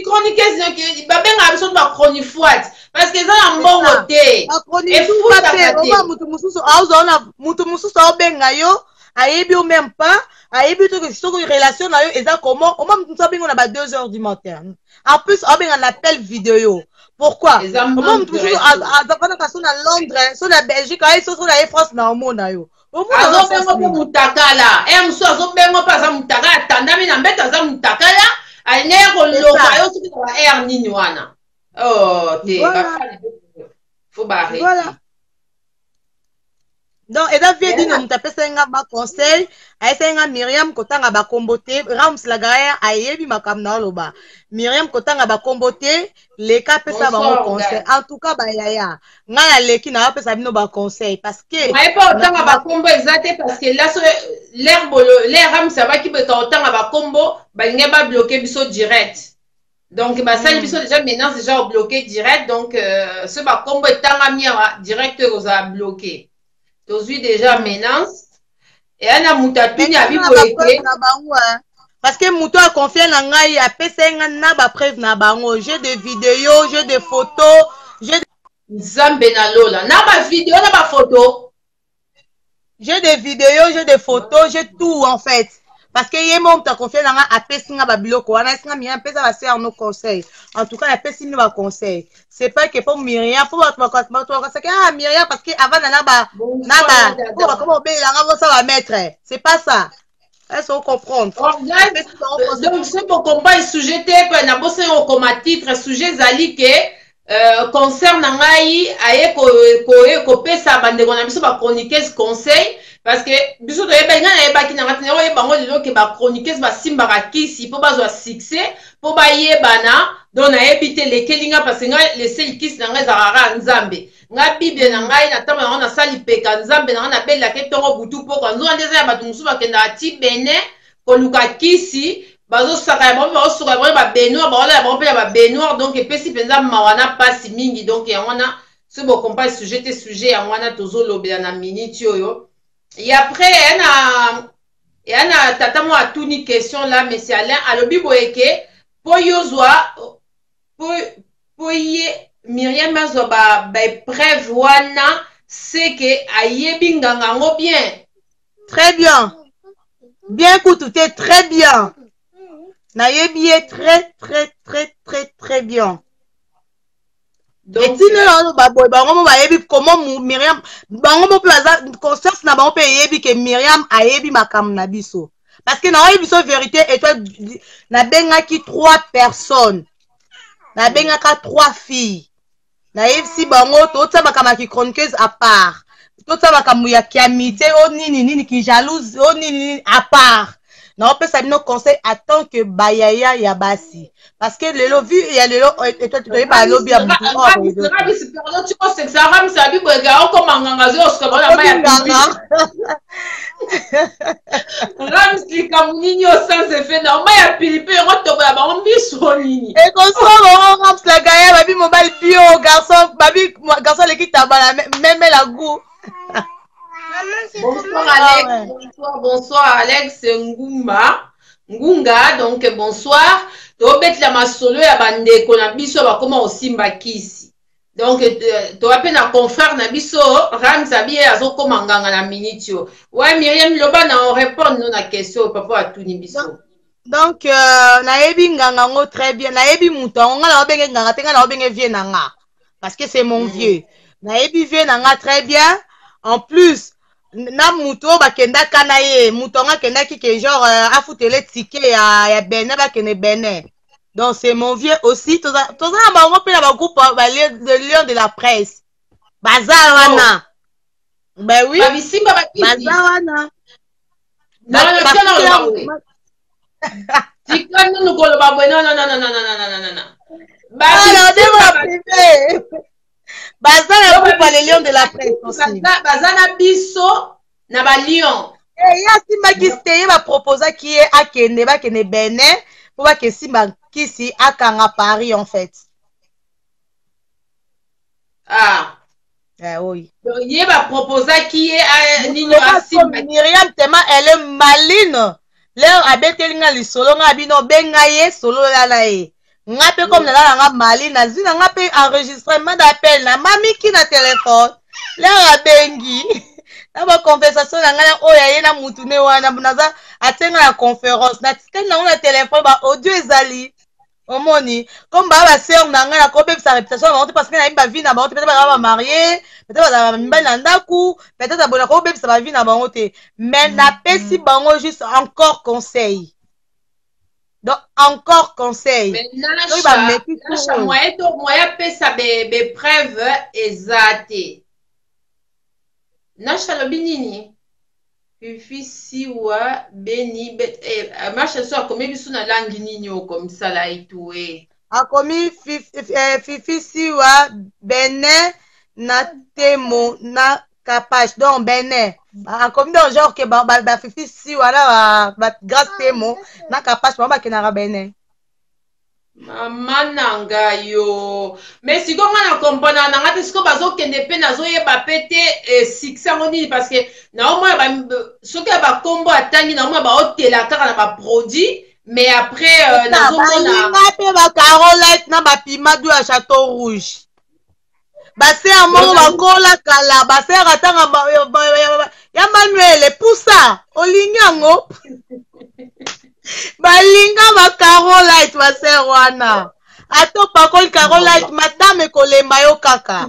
Chroniqueuse babengaka biso bachronifoite parce que eza na mbongo te. Efutaka te. Mutu mosusu aozala, mutu mosusu aobenga yo, ayebi yo même pas, ayebi soki soki relation na yo eza comment. Oma mutu mosusu abenga na ba 2 heures du matin, en plus aobenga na appel vidéo. Pourquoi? Oma mutu mosusu azafandaka so na Londres, so na Belgique, aye so na ye France, na omona yo. Azobenga mpe mutakala e mosusu, azobenga mpe aza mutakala, atandami na mbeto, aza mutakala, alingi ya koloka yo soki na ba aire nini wana. Oh te, faut baarrêter. Donc eza vie dino. Moto apesaki nga baconseil, ayesaki nga: "Miriam, kotanga bakombo te." Rams Lagaya ayebi makambo na oloba. "Miriam, kotanga bakombo te, leka apesa bango conseil." En tout cas bayaya, ngai naleki na apesa bino baconseil parce que Aye mpe otanga bakombo eza te, parce que la so l'air bolo l'air Rams abaki boyeka otanga bakombo, balingi babloke biso direct. Donc basali biso déjà menace, déjà obloqué direct. Donc so bakombo etangami awa direct, ekozala bloqué. Tozwi déjà menace eya na moto atuni abi boye te. Parce que moto aconfie na ngai, apesai ngai na bapreuve na bango. J'ai des vidéos, j'ai des photos, j'ai Nzambe na lola, na bavideo na bafoto. J'ai des vidéos, j'ai des photos, j'ai tout en fait, parce que ye mo moto aconfie na ngai, apesi nga babiloko wana, esi nga: "Miriam, apesa basœur no conseil." En tout cas napesi bino baconseil. C'est pas que mpo Miriam, mpo bato bakasaki: "Ah, Miriam", parce que avanda na ba na ba po bakoma obelelanga bosa bamaître. C'est pas ça. Est-ce qu'on comprendre? Donc soki bocomprendre sujet te, mpe nabosani kokoma titre. Sujet ezali ke concert na ngai aye kopesa bandeko na biso bachroniqueuse conseil, parce que biso toyebaki, ngai nayebaki nanga tina oyeba bango lelo ke bachroniqueuse basimbaka kisi mpo bazwa succès, mpo bayebana. Donc nayebi te, lekeli nga, parce que ngai leseli kisi na ngai ezalaka kaka Nzambe. Nga Bible na ngai na ntango yango nasali peka Nzambe na ngai, nabelelaka ntongo, butu, pokwa. Nzoka nde eza ya bato mosusu bakendaka ti Benin koluka kisi. Bazosaka ya bango, bazosuka ya bango babaignoire, baolala bango mpe na babaignoire. Donc epesi mpenza mawa na mpasi mingi. Donc yango wana, soki bocomprendre sujet te, sujet yango wana tozolobela na minute oyo. Et après ya na tata moko atuni question la, monsieur Alain alobi boye ke mpo yozwa mpo ye Miriam azwa baépreuve ba wana, seke ayebi nganga yango bien. Très bien, bien kutu te, très bien. Nayebi ye très très très très très bien. Etindi aloba boye, bango mo bayebi comment Miriam, bango mo mpe baza conscience na bango mpe eyebi ke Miriam ayebi makambo na biso, parce que naoyebi biso vérité. Étoile, nabengaki trois personnes, nabengaka trois filles, nayebisi bango totia makambo ya kichroniqueuse à part, totia makambo ya kiamitié o nini nini, kijalouse o nini nini à part. Naopesa bino conseil en tant que bayaya ya basi, parce que lelo vie ya lelo, toyeba alobi ya mutu. Ramisa biboyeka okoma nganga, azoyosuka bona mai ya pipi. Rams, likambo nini o sans effet na mai ya pilipe yango toboya bango miso nini? Ekoswa bango. Rams la gaya babi mobali bio garçon, babi garçon aleki tabala meme la goût. Bonsoir Alex, ah ouais. Bonsoir, bonsoir Alex Ngumba. Ngunga, donc bonsoir. Tobetela masolo ya bandeko na biso bakoma osimba kisi. Donc toa mpe na confrère na biso Rams abi ye azokoma nganga na minute yo. Ouais, Myriam, loba na on répondre no na question papa atuni biso. Donc nayebi nganga yango très bien, nayebi moto yango. Nga naobenge nganga te, nga naobenge vieux na nga, parce que c'est mon vieux. Nayebi vieux na nga très bien. En plus na moto oyo bakendaka na ye, moto yango akendaki ke genre afutele ticket ya Benin, bakende Benin. Donc c'est mon vieux aussi. Toza na bango mpe na bagroupe ba de Lion de la presse, baza wana. Oh. Ben oui, babisimba. Baza wana. Tika nanu koloba boye, non non non non non non non non. Baza na groupe ya les Lions de la presse aussi. Baza na biso na balion. Ye asimbaki te, ye baproposaki ye akende, bakende Benin mpo bakesimba kisi akanga Paris en fait. Ah. Eh, oui. Donc ye baproposaki ye nini? Asimba Miriam tema, elle est maline. Leo abeteli nga lisolo, nga bino benga ye, solola na ye. Nga mpe comme naza na nga mali, nazwi na nga mpe enregistrement d'appel na mamiki na telefone. Leo abengi na baconversation na ngai oyo aye na mutu ne wana, naza atie nga na conférence, natikali nango na telefone, ba audio ezali. Omoni comme baa basœur na ngai, nakobebisa réputation na bango te, parce que nayebi bavie na bango te. Peut-être bazala bamarie, peut-être bazala bamibali na ndaku, peut-être boye, nakobebisa bavie na bango te. Mais napesi bango juste encore conseil, donc encore conseil. Soki bameki moyen to moyen apesa bepreuve eza te. Nasha alobi nini? Fifi Siwa Beni Masha so akomi biso na langi nini okomisala etue? Akomi Fifi Siwa Benin na Temo na Kapash, donc Benin. Akomi donc genre ke bafifi Siwa na bagrâce Temo na Kapash, bango bakendaka Benin. Mama na ngai yo, mais sikoyo ngai na comprendre na ngai te. Sikoyo bazokende mpe nazoyeba mpe te succès yango nini, parce que naomona soki ya bakombo atangi, naomona baotela kaka na baproduit, mais après nazomona balinga mpe bacarolite na bapimadu ya Château Rouge. Basere moko bakola kala, basere atanga ya Manuel epusa olingi yango, balinga bacarolite. Basere wana, ata opakoli carolite, madame ekolemba yo kaka.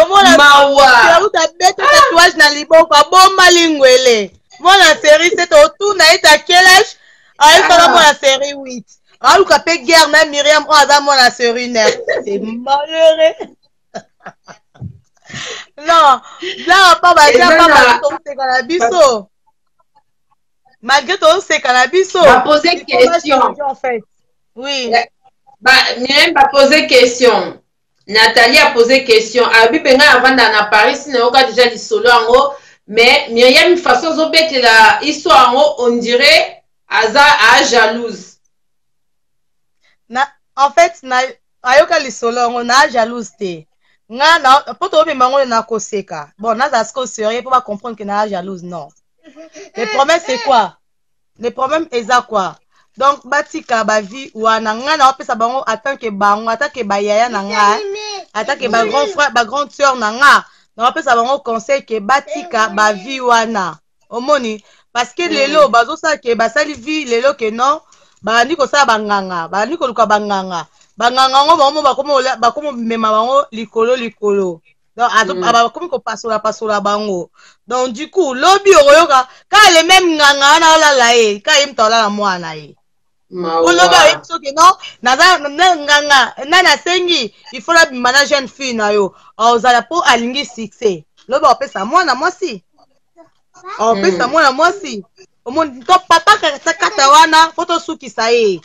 Omona abeta tatouage na liboko, abomba lingwele. Mwana série 7, otuna ye ta quel âge, ayebaka mwana série 8, aluka mpe guerre na Miriam oyo aza mwana série 9. C'est malheureux. Non, blague pa, baza pamba, toseka na biso malgré toseka na biso. Bapose question. En fait, oui. Ba, Miriam bapose question, Nathalie a posé question, alobi mpe ngai avanda na Paris, nayoka déjà lisolo yango. Mais Myriam façon azobetela histoire yango on dirait aza a jalouse. Na en fait na ayoka lisolo yango na jalouse te. Nga na po tobima yango na koseka. Bon nazala sikoyo sérieux po ba comprendre que na jalouse non. Le problème c'est quoi? Le problème eza quoi? Donc batika ba vie wana nga na opesa bango en tant que bango en tant que ba yaya na nga en tant que ba grand frère ba grande sœur na nga na opesa bango conseil que batika ba vie wana omoni parce que lelo bazosala ke basali vie lelo ke non babandi kosala banganga babandi koluka banganga banganga yango bango bakomo mema bango likolo likolo donc abakomi kopasola pasola bango. Donc du coup lobi okoyoka kaka le même nganga wana olala ye kaka ye moto alala mwana na ye olobi ayebi soki non naza nganga nani asengi il faut nabima na jeune fille na yo ozala mpo alingi succès lobi akopesa mwana mwasi akopesa mwana mwasi omoni to papa kata wana mpo tosukisa ye.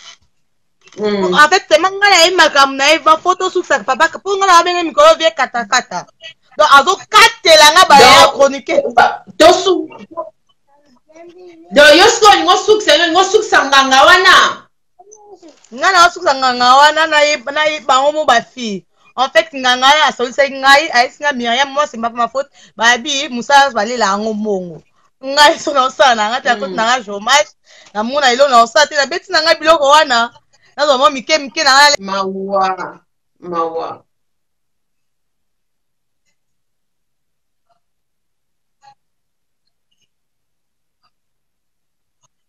En fait tema ngai nayebi makambo na ye va fo tosukisaka papa mpo ngai na babenge mikolo vie katakata donc azokatela nga baya chronique. Donc yo sikoyo olingi osukisa olingi osukisa nganga wana. Ngai naosukisa nganga wana na bango mo bafille. En fait nganga wana asolisaki ngai ayebisi nga Myriam moi c'est ma faute babi mosala balela yango mbongo ngai so naosala na ngai te nakoti na ngai chômage namona eloko naosala te nabeti na ngai biloko wana nazwa mwa mike mike na ngai. Mawa mawa.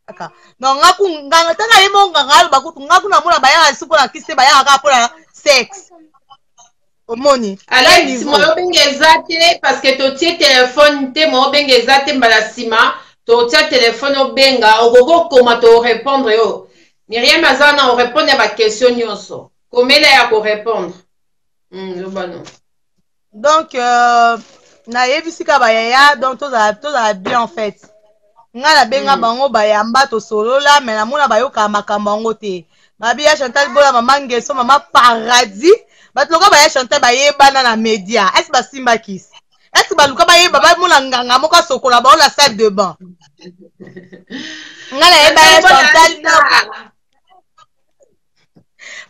Kaka non nga ku nganga tanga ye mo nganga aloba kutu nga kuna mona bayaka lisusu mpona kisi te bayaka kaka mpona sexe omoni. Alex moyo obenga eza te parce que totie telefone te moyo obenga eza te mbala nsima totia telefone obenga okoki okoma torépondre yo Myriam aza wana orépondre ya baquestion nyonso komela ya korépondre loba no. Donc nayebisi kaka bayaya donc tozala tozala bien en fait ngai nabenga bango bayamba tosolola mais namona bayokaka makambo yango te babi ya Chantal Bola mama Ngeso mama Paradis bato lokola baya Chantal bayebana na média esi basimbakisi esi baluka bayeba bamona nganga moko asokola bango na salle de bain ngai nayeba ya Chantal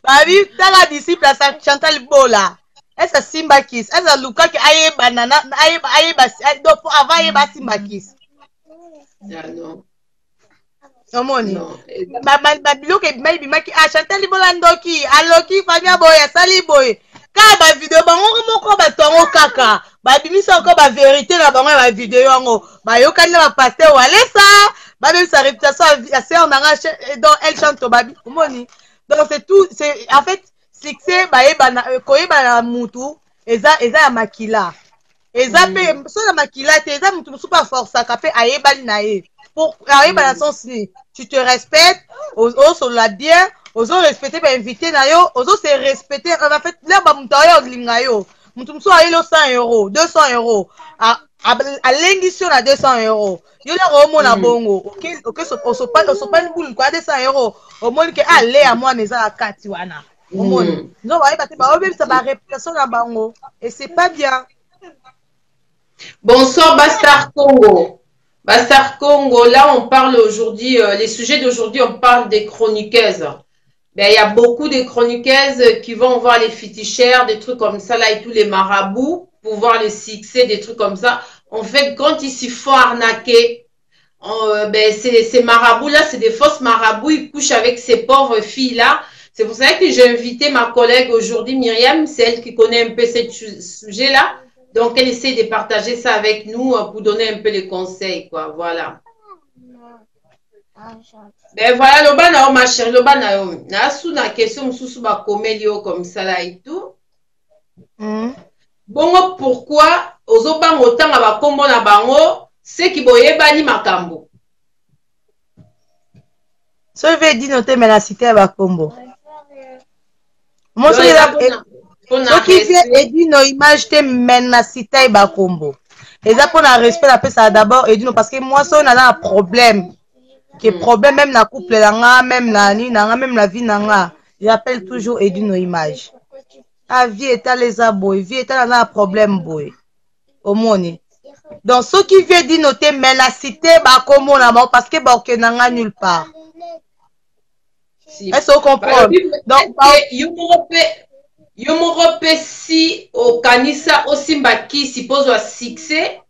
babi tala disciple ya Chantal Bola esi asimbakisi esi alukaki ayebana ayeba ayeba donc avant ayeba asimbakisi omoni babiloko ebimaki bimaki ah Chantal Bola ndoki aloki famille boye asali boye kaka bavideo bango moko bato yango kaka babimisa yango baverité na bango ya bavideo yango bayokani na bapaster Walesa babebisa réputation ya sœur na nga donc elle chante babi omoni. Donc c'est tout, c'est en fait succès bayebana koyebana na mutu eza eza ya makila eza mpe so na makila te eza mutu mosusu mpe aforsaka mpe ayebani na ye pour ayebana sens nini tu te respectes osolola bien ozo respecte bainvité na yo ozo se respecte en fait lere bamutu ayo olinga yo mutu mosusu ayeli yo 100 euro 200 euro alengisi yo na 200 euro yo lere omona bongo osopani bulu kwa 200 euro omoni ke aleya mwana eza na kati wana omoni nzo bayeba te baobebisa baréputation na bango et c'est pas bien. Bonsoir Bastar Congo. Bastar Congo, là on parle aujourd'hui, les sujets d'aujourd'hui, on parle des chroniqueuses. Ben, il y a beaucoup de chroniqueuses qui vont voir les féticheurs, des trucs comme ça, là, et tous les marabouts, pour voir les succès, des trucs comme ça. En fait, quand ils s'y font arnaquer, ben, ces marabouts-là, c'est des fausses marabouts, ils couchent avec ces pauvres filles-là. C'est pour ça que j'ai invité ma collègue aujourd'hui, Myriam, c'est elle qui connaît un peu ce sujet-là. Donc, elle essaie de partager ça avec nous pour donner un peu les conseils, quoi. Voilà. Ben voilà, loba na yo, ma chérie, loba na yo. Na sous na question mosusu bakomeli yo comme ça là et tout. Bongo pourquoi ozobanga otanga bakombo na bango seki boyebani makambo? Soki ve dino te me na cité ya bakombo mo Donc, soki eza mpona soki vie respect. Edino image te me na cité ya bakombo eza mpona respect napesaka d'abord Edino parce que moi soki naza na problème ke problème même na couple na nga même na nini na nga même na vie na nga j'appelle toujours Edino image ah vie etala eza boye vie etala naza na problème boye omoni. Donc soki vie dino te, mais la cité bakomona bango parce que bakokenda nga nulle part. Si. Est-ce que comprendre? Donc yo moko mpe, yo moko mpe si okanisa osimba kisi mpo ozwa succès?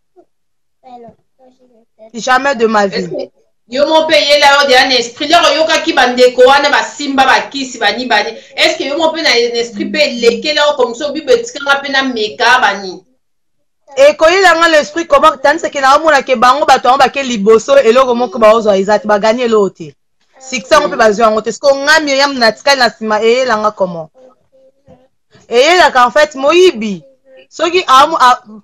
Jamais de ma vie. Yo moko mpe eyela yo deya na esprit lero oyokaki bandeko wana basimba bakisi bani bani, est ce que yo moko mpe na esprit mpe elekela yo komisa obibo etikanga mpe na meka bani? Ekoyela nga l'esprit comment? Tanisake naomona ke bango bato yango bake liboso, eloko moko baozwa eza te, baganye eloko te, succès yango mpe bazwi yango te. Siko nga Miriam natikali na nsima, eyelanga comment? Eyelaka en fait moyibi soki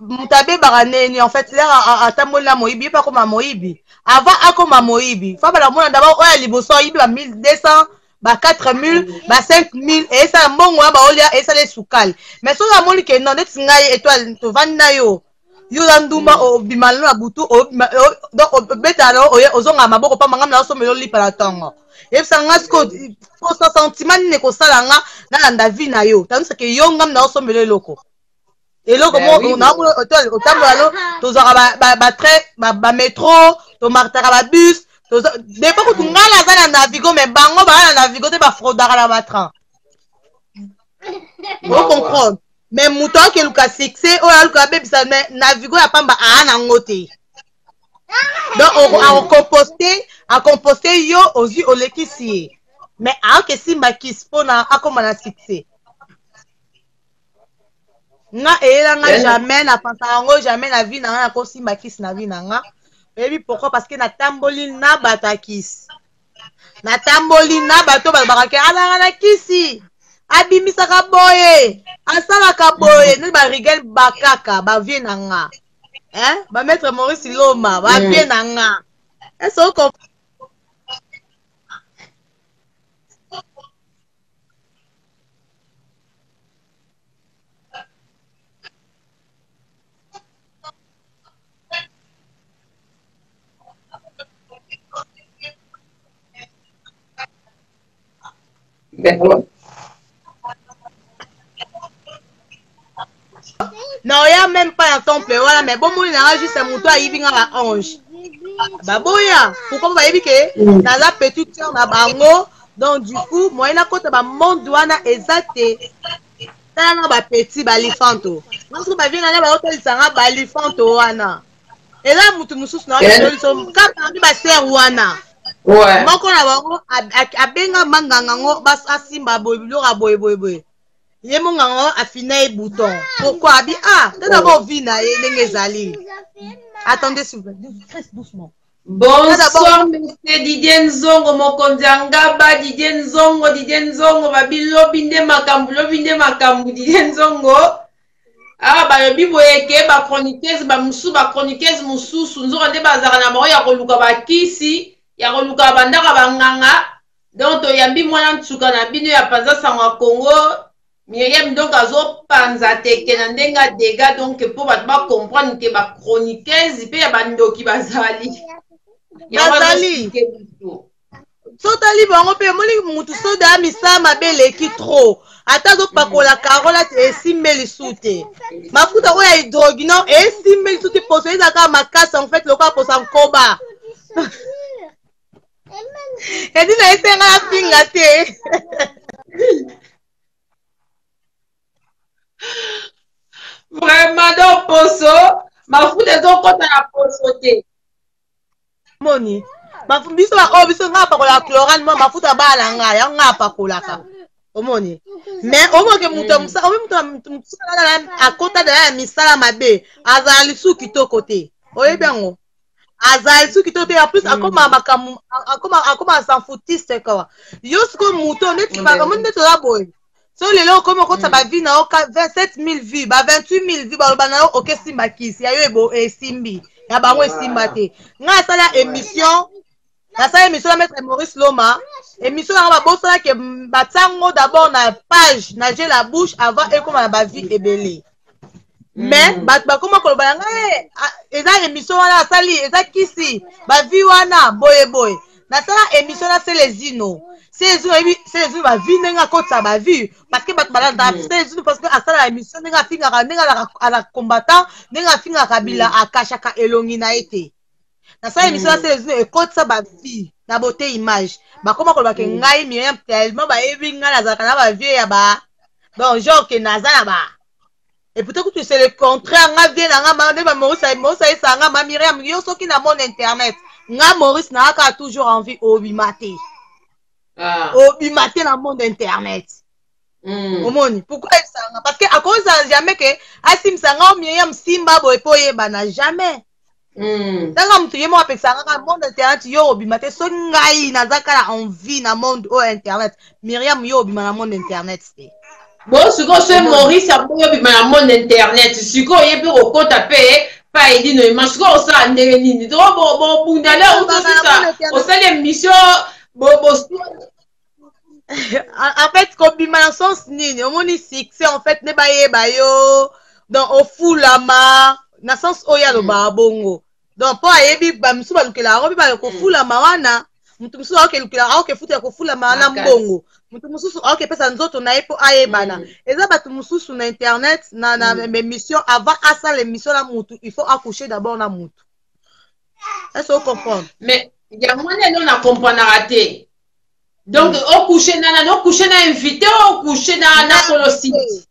moto abebaka neni. En fait lere atamboli na moyibi, ye mpe akoma moyibi. Avant akoma moyibi, fa bala mona d'abord oyo ya liboso ayibi ba 1200, ba 4000, ba 5000, eyesala mbongo wana baolia, eyesala esukali. Mais soki amoni ke non, neti ngai étoile tovandi na yo, yo oza ndumba, obima lelo na butu, donc obetala na yo, ozongaka maboko pamba, ngai naosomela olipa na ntongo. Yebisa nga sikoyo, posa sentiment nini ekosala nga nalanda vie na yo, tandis ke yo ngam naosomela eloko eloko otambola no, tozwaka batrain, bamétro, tomartaka babus depo. Kutu ngai naza na Navigo, mais bango baa na Navigo te, bafraudaka na batrain, ocomprendre? Mais moto akeluka succès oyo aluka abebisa, mais Navigo ya pamba aa nango te. Donc akokomposte, akomposte yo, ozwi, olekisi ye, mais aoke simba kisi mpona akóma na succès. Nga eyela nga jamais, napensaka yango jamais na vie na nga nakosimba kisi na vie na nga. Oyebi pourquoi? Parce que natamboli na bato ya kisi, natamboli na bato balobaka ke alanga na kisi, abimisaka boye, asalaka boye, neti barigel bakaka bavie na nga, hein? Bamaître Maurice Loma, bavie na nga. Est-ce que na oya même pas na temple wana, mais bomoni nanga juste moto ayibi nga ba ange baboya. Pourquoi? Bayebi ke naza petite sœur na bango. Donc du coup moyen nakota bamonde wana eza te. Tala na bapeti balifanto mosusu bavie nanga, baotalisa nga balifanto wana, eza motu mosusu na biso kaka nabi basere wana. Moko na bango abenga manganga ngo, asimba boye biloko ya boye boye boye, ye monganga ngo afina ye bouton. Pourquoi? Abi ah, te d'abord vie na ye ndenge ezali. Attendez, s'il vous plaît, Chris, doucement. Bonsoir monsieur Didier Nzongo, mokonzi ya ngaba Didier Nzongo, Didier Nzongo babi lobi nde makambo, lobi nde makambo. Didier Nzongo awa balobi boye ke bachroniqueuse bamosusu, bachroniqueuse mosusu nzoka nde bazalaka na bango ya koluka bakisi, ya koluka bandaka banganga. Donc toyambi mwana nsuka na bino ya panza sango ya Congo, Myriam. Donc azopanza teke na ndenge ya dega, donc mpo bato bacomprendre ke bachroniqueuse mpe ya bandoki bazali. Bazali. Sotali bango mpe omoni mutu soda ya misala mabe eleki trop, ata azopakola karola te, esimbe lisu te, mafuta oyo ya hydroguinon esimbe lisu te, poso ezalaka makasi en fait lokola poso ya nkoba. Edi na esenga na finga te. Vraiment, donc poso mafuta ezokɔta na poso te. Moni biso baoyo biso ngai apakolaka chlorane, mwa mafuta bana na ngai yango ngai apakolaka, omoni. Mais omoke moto ya mosala, omi moto mosala akota daya ya misala mabe, azala lisusu kitoko te, oyebi yango, azala lisusu kitoko te. En plus akoma makambo, akoma s'en-foutiste kawa. Yo sikoyo moto neti omoni neti oza boye, so lelo okomi okotisa bavie na yo 27 000 vues, ba 28 000 vues, baloba na yo okesimba kisi ya yo ebo esimbi, ya bango esimba te. Ngai asala émission, nasala émission na maître Maurice Loma. Émission yango babosanaki batiango d'abord na page na j'ai la bouche avant ekóma na bavie ebele, mais bato bakóma koloba na ngai eza émission wana asali eza kisi, bavie wana boye boye. Nasala émission na Celezino. Celezino ayebi, Celezino ba vie ndenge akotisa ba vie parce que bato balandaka Celezino parce que asala émission ndenge afingaka, ndenge ala combattant, ndenge afingaka Kabila, akashaka elongi na ye te. Nasala émission na Celezino, ekotisa ba vie na beauté image. Bakoma koloba ke ngai Myriam, tellement bayebi ngai nazalaka na ba vie ya ba, bon, genre ke naza na ba, et pourtant kutu c'est le contraire. Nga vie na nga ma nde ba Maurice, Maurice ayesa nga: "Ma Myriam, yo soki na mon internet, nga Maurice na kaka toujours envie, obima te." Ah. Obima te na monde internet. Omoni pourquoi ayebisanga? Parce que akozala jamais ke asimisa nga: "O Myriam, simba boye mpo oyebana." Jamais. Ntanga moto ye moko apekisanga kaka monde internet, yo obima te. Soki ngai naza kaka envie na monde oyo internet, Myriam, yo obima na monde internet te. Bon, sikoyo soki Maurice aboyi obima na monde internet, sikoyo ye mpe kokota mpe pa Edino Ema, sikoyo osala ndenge nini? To bobunda le utosisa osali émission. En fait, kobima na sens nini? Omoni succès, en fait, nde bayeba yo, donc ofulama na sens oyo alobaka bongo. Donc mpo ayebi bamisusu balukelaka yango mpe kofulama wana. Moto mosusu aoke lukelaka, aoke futela kofulama wana mbongo. Moto mosusu aoke pesa nzoto na ye mpo ayebana. Eza bato mosusu na internet na émission, avant asala émission na mutu, il faut accoucher d'abord na mutu. Est-ce que comprendre? Mais yango wana elo na comprendaka te. Donc ocouche na nani? Ocouche na invité o ocouche na kolo site?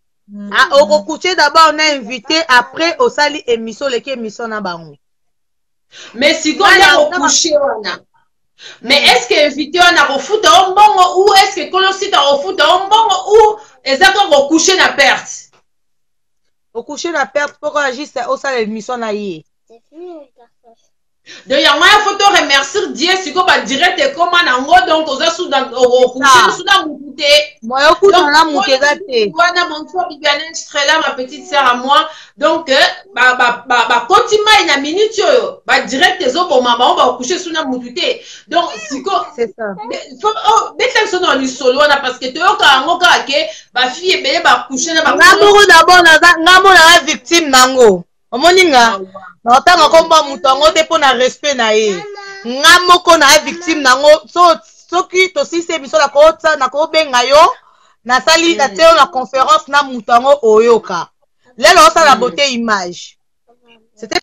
Ah, okocouche d'abord na invité, après osali émission, oleki émission na bango. Mais sikoyo nde kokouche wana, mais est ce que invité wana akofuta o mbongo ou est ce que kolo site akofuta o mbongo ou eza kaka kokouche na perte? Okouche na perte mpo kaka juste osala émission na ye. Donc yango wana faut to remercier Dieu. Sikoyo badirect ekoma nango, donc oza okouche su na mutu te. Moyo okuta na mutu eza te. Wana, bonsoir Bibiane Strela, ma petite sœur à moi. Donc bakoti mai na minute oyo, badirect ezoboma bango, bakouche su na mutu te. Donc siko beta biso na lisolo wana, parce que toyoka yango kaka ke bafille ebele bakouche na nga moko. D'abord naza, nga moko naza victime nango. Omoni, nga naotanga komba moto yango te mpo na respect na ye. Nga moko na victime nango. So soki tosilisi biso, nakobenga yo, nasali, natie yo na conférence na moto yango, oyoka lelo osala beauté image. C'était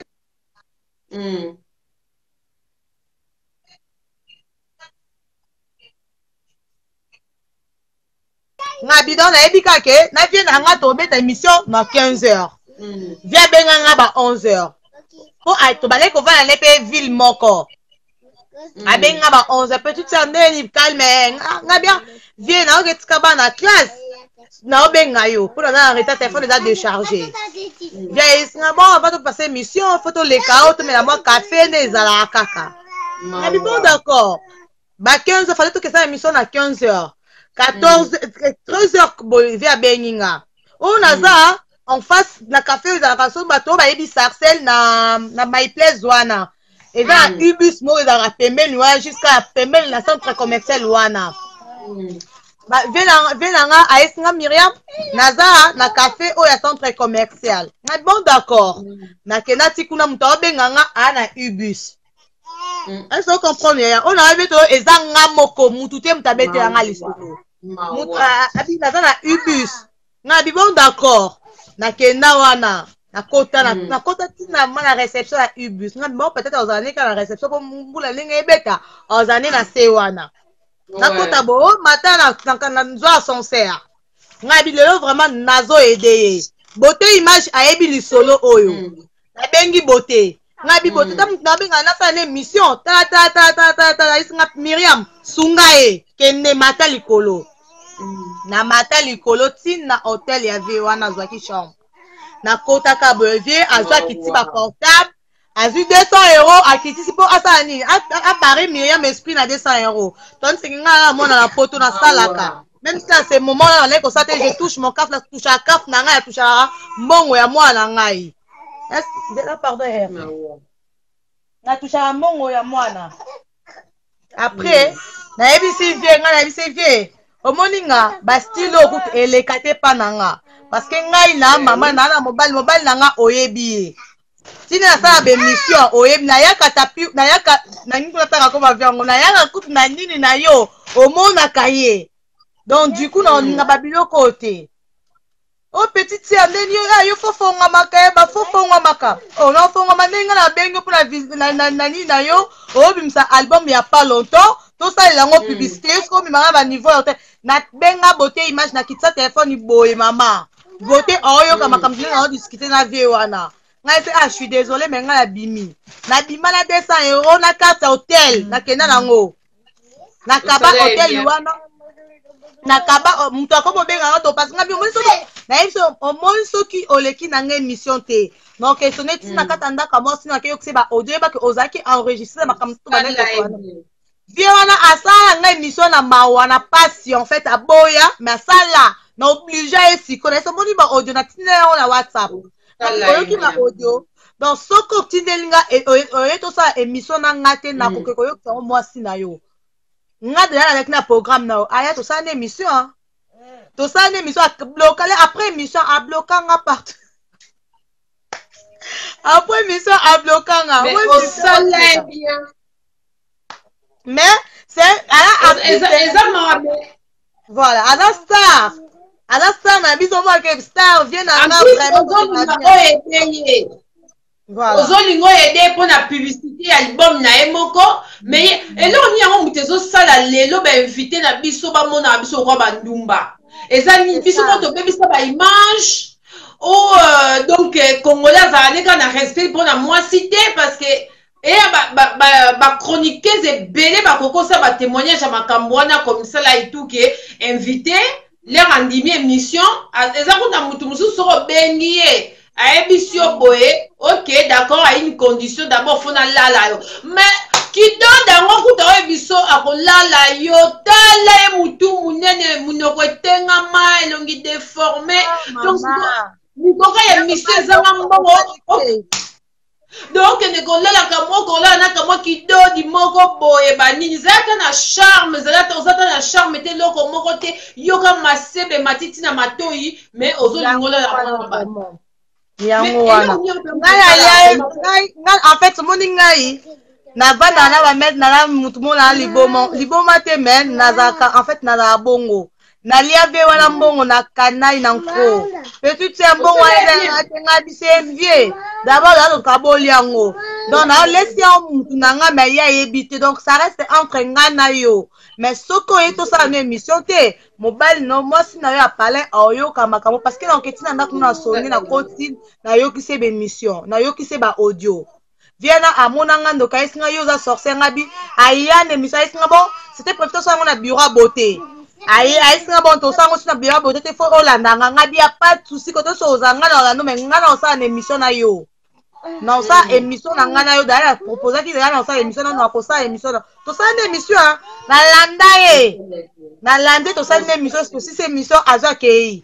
Nga bidon, nayebi kaka ke na vie na nga tobeta émission na 15 heures. Vie abenga nga ba 11 heures mpo tobandaki kovanda ne mpe ville moko. Abengi nga ba 11 heures: "Petite sœur, ndeni calme?" Nga bien, vie, naoki etika bana classe, naobenga yo mpo naza na retard, telefone eza déchargé. Vie ayesi nga: "Bon, avant topase émission, faut toleka o tomela mwa café nde ezalaka kaka." Nabi: "Bon, d'accord." Ba 15 heures, fallait tokesala émission na 15 heures 14, 13 heures boye. Vie abengi nga oyo naza en face na café oyo ezalaka, so bato oyo bayebi Sarcelle na My Place wana, eza na ubus moko ezalaka pembeni wana, jusqu'à pembeni na centre commercial wana. Vie na nga ayesi nga: "Miriam, naza na café oyo ya centre commercial." Nga: "Bon, d'accord." Nakenda ti kuna, moto aobenga nga aa na ubus. Est-ce que comprendre, yaya? Oyo nayebi to eza nga moko, mutu te moto abetela nga lisolo. Abi naza na ubus. Nga abi: "Bon, d'accord." Nakenda wana, nakota, nakota ntina ma na réception ya ubus. Nga bon, peut-être ozala nde kaka na réception mpo mbula ndenge ebeta, ozala nde na se wana. Nakota bo mata na nzwa ascenseur. Ngai bi lelo vraiment nazoyede ye beauté image, ayebi lisolo oyo. Nabengi beauté, ngai bi beauté ta mutu nabenga, nasala na émission, tala tala tala tala tala tala. Ayesi nga: "Miriam, sunga ye, kende mata likolo." Na mata likolo ntina hotel ya vie wana, azwaki chambre. Nakotaka boye, vie azwaki ti baportable, azwi 200 euro, akitisi mpo asala nini? Abare Miriam esprit na 200 euro. Tandis ngai na mona na poto nasalaka, même si à ce moment là nalaki kosala te, je touche mon caf, na touchaka caf na ngai, atouchaka mbongo ya mwana na ngai. Pardon, natouchaka mbongo ya mwana. Après nayebisi vie, ngai nayebisi vie: "Omoni nga, bastyle oyo kutu eleka te mpa na nga, parce que ngai na mama na mobali, mobali na nga oyebi ye." Tina nasala ba émission oyebi nayaka tapi nayaka na nini kuna tanga koma vyango nayaka kutu na nini na yo omonaka ye. Donc du coup na olinga ba biloko oyo te. O petite sœur ndeni yo ah, yo fofongamaka ye bafofongwamaka oh, nafongwama ndenge nga nabengi yo mpona na, na, na nini na yo obimisa album ya pas longtemps tosalela yango publicité yo soki omemaka baniveau ya te nabenga bote image nakitisa telefone boye mama bote oyoka makambo ndenge naodiskute na vie wana. Ngai se ah, je suis désolé mais ngai nabimi nabima na 200 euro na carte ya hotel nakenda nango nakaba hotel wana nakaba moto akomi obengaka to parce nga bi omoni soki nayebi so omoni soki oleki na ngai émission te donc questionne ntina kati ya ndako ya mwasi nake yokise ba audio yebaki ozalaki enregistre makambo to bandaki wana vie wana asala ngai émission na mawa na pasi en fait aboya mais asala na oblige ye sikoyo na ye omoni ba audio natinda yango na WhatsApp. Oyoki ba audio, donc soki otindeli nga oye tosala émission na nga te, nakoki koyokisa yango mwasi na yo. Nga deja nazalaki na programme na yo, aya tosala na émission, tosala na émission, ablokale après émission abloka nga partout. Après émission abloka nga. Osala bien. Mais c'est eza mawa. Voilà, aza star. Aza star na biso moko ke star vient na nga vraiment. Oyo ebeye. Voilà. Ozolinga oyo ede mpo na publicité ya album na ye moko, mais eloko nini yango moto ezosala lelo bainvité na biso bamonaka biso lokwa bandumba? Eza nini? Biso moko tobebisa baimage o donc congolais azala ne kaka na respect mpo na mwasi te, parce que eya bachroniqueuse ebele bakokosa batémoignage ya makambo wana komisala etuke invité lere andimi émission eza kuna motu mosusu soki obengi ye ayebisi yo boye ok d'accord, à une condition d'abord fo nalala yo. Mais kidoda yango kuta oyo biso akolala yo, tala ye mutu monene, monoko etengama, elongi déformé. Donc mikoka ya émission ezanga mbongo, donc okende kolalaka moko olala na kamwa kidodi moko boye banini, ezala ata na charme, ezala ata oza ata na charme te, eloko moko te, yoka masebe matiti na matoi, mais ozolinga olala mwana bato. Yango wana ngai ngai en fait omoni ngai navandaka na bamete nana mutu moko na liboma liboma te, mais nazalaka en fait nazalaka bongo nalia vie wana mbongo na kanai na nko petite ya mbongo wana ezalaka te. Ngai biso vie d'abord nazokaboli yango, donc naolesi yango mutu na ngai, mais ye ayebi te, donc ça reste entre ngai na yo. Mais soki oye tosala no émission te, mobali no mwasi na yo ya palin aoyoka makambo, parce que naoke ntina ndako na soni nakoti nayokisi ye baémission, nayokisi ye baaudio. Viena amona nga ndoka, ayesi nga yo oza sorcière. Nga bi aya na émission, ayesi nga bon c'était prévu tosala yango na bureau ya beauté. Aye ayesi nga bon tosala yango si na bureau ya beauté te, fo olanda nga. Nga bi ya pas de souci, kote so oza nga na olanda, mais nga na osala na émission na yo, na osala émission na nga na yo. D'ailleurs proposaki deja na osala émission nano, akosala émission na tosala na émission, nalanda ye, nalandi tosali na émission, tosisi émission, azwa akei.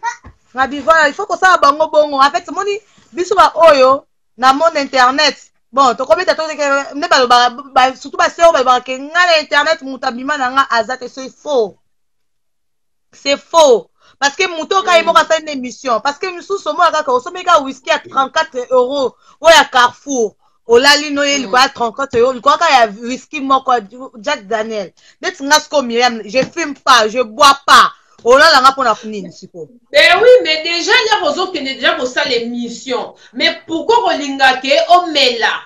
Nga bi voilà, il faut kosala bango bongo. En fait omoni biso ba oyo na monde internet, bon tokobeta to nde balobaka, surtout baseo balobaka ke nga na internet moto abima na nga aza te. C'est faux, c'est faux, parce que moto oyo kaka ye moko asali na émission, parce que misusu omona kaka osombi kaka whisky ya 34 euro oyo ya Carrefour, olali no ye likolo ya 34 euro, likolo kaka ya whisky moko Jack Daniel. Neti nga sikoyo Miriam, je fume pas, je bois pas, olalanga mpona nini sikoyo? Ben oui, mais déjà là ozokende déjà kosala émission, mais pourquoi kolinga ke omela?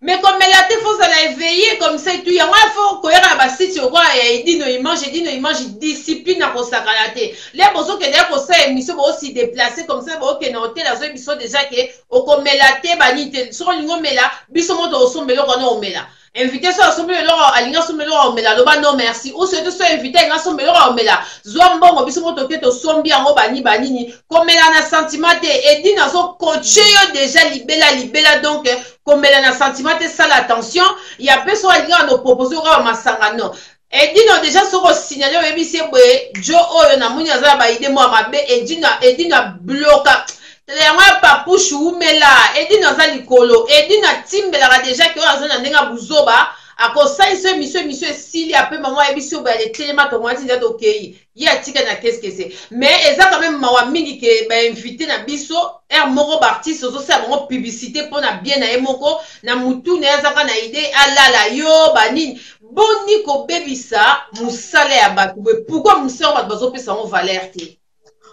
Mais komela te, faut ozala éveillé comme ça et tout. Yango faut koyaka na basite lokola ya Edino Image. Edino Image, discipline na kosakana te. Le bozokende ya kosala émission, boosi déplacer comme ça, bookende hotel, azoyebi biso déjà ke okomela te, banini te. Soki olingi omela, biso moto osomba eloko wana omela. Invité so asombi eloko, alingi asomba eloko omela, aloba non merci. Ou soki so invité alingi asomba eloko omela, zwa mbongo, biso moto oke tosombi yango bani banini. Komela na sentiment te. Edine azocoache yo déjà libela libela, donc komela na sentiment te, sala attention. Ya mpe so alingaka no propose oyo masanga, non Edino déjà soki osignale, oyebisi ye boye jo oyo namoni aza na baide moko ya mabe. Edino, Edino abloka tele yango ya papushu umela. Edino aza likolo, Edino atimbelaka déjà ke oyo aza na ndenge ya buzoba. Akosalisa émission, émission esili, ape mama ayebisi yo boye, telema tongo ati nza tokei. Ye atika na keskese. Mais eza quand même mawa mingi ke bainvité na biso heure moko baartiste ozosala bango publicité mpona bien na ye moko na mutu na ye, azaka na idée alala yo banini boni kobebisa mosala ya bato boye. Pourquoi mosala bato bazopesa yango valeur te?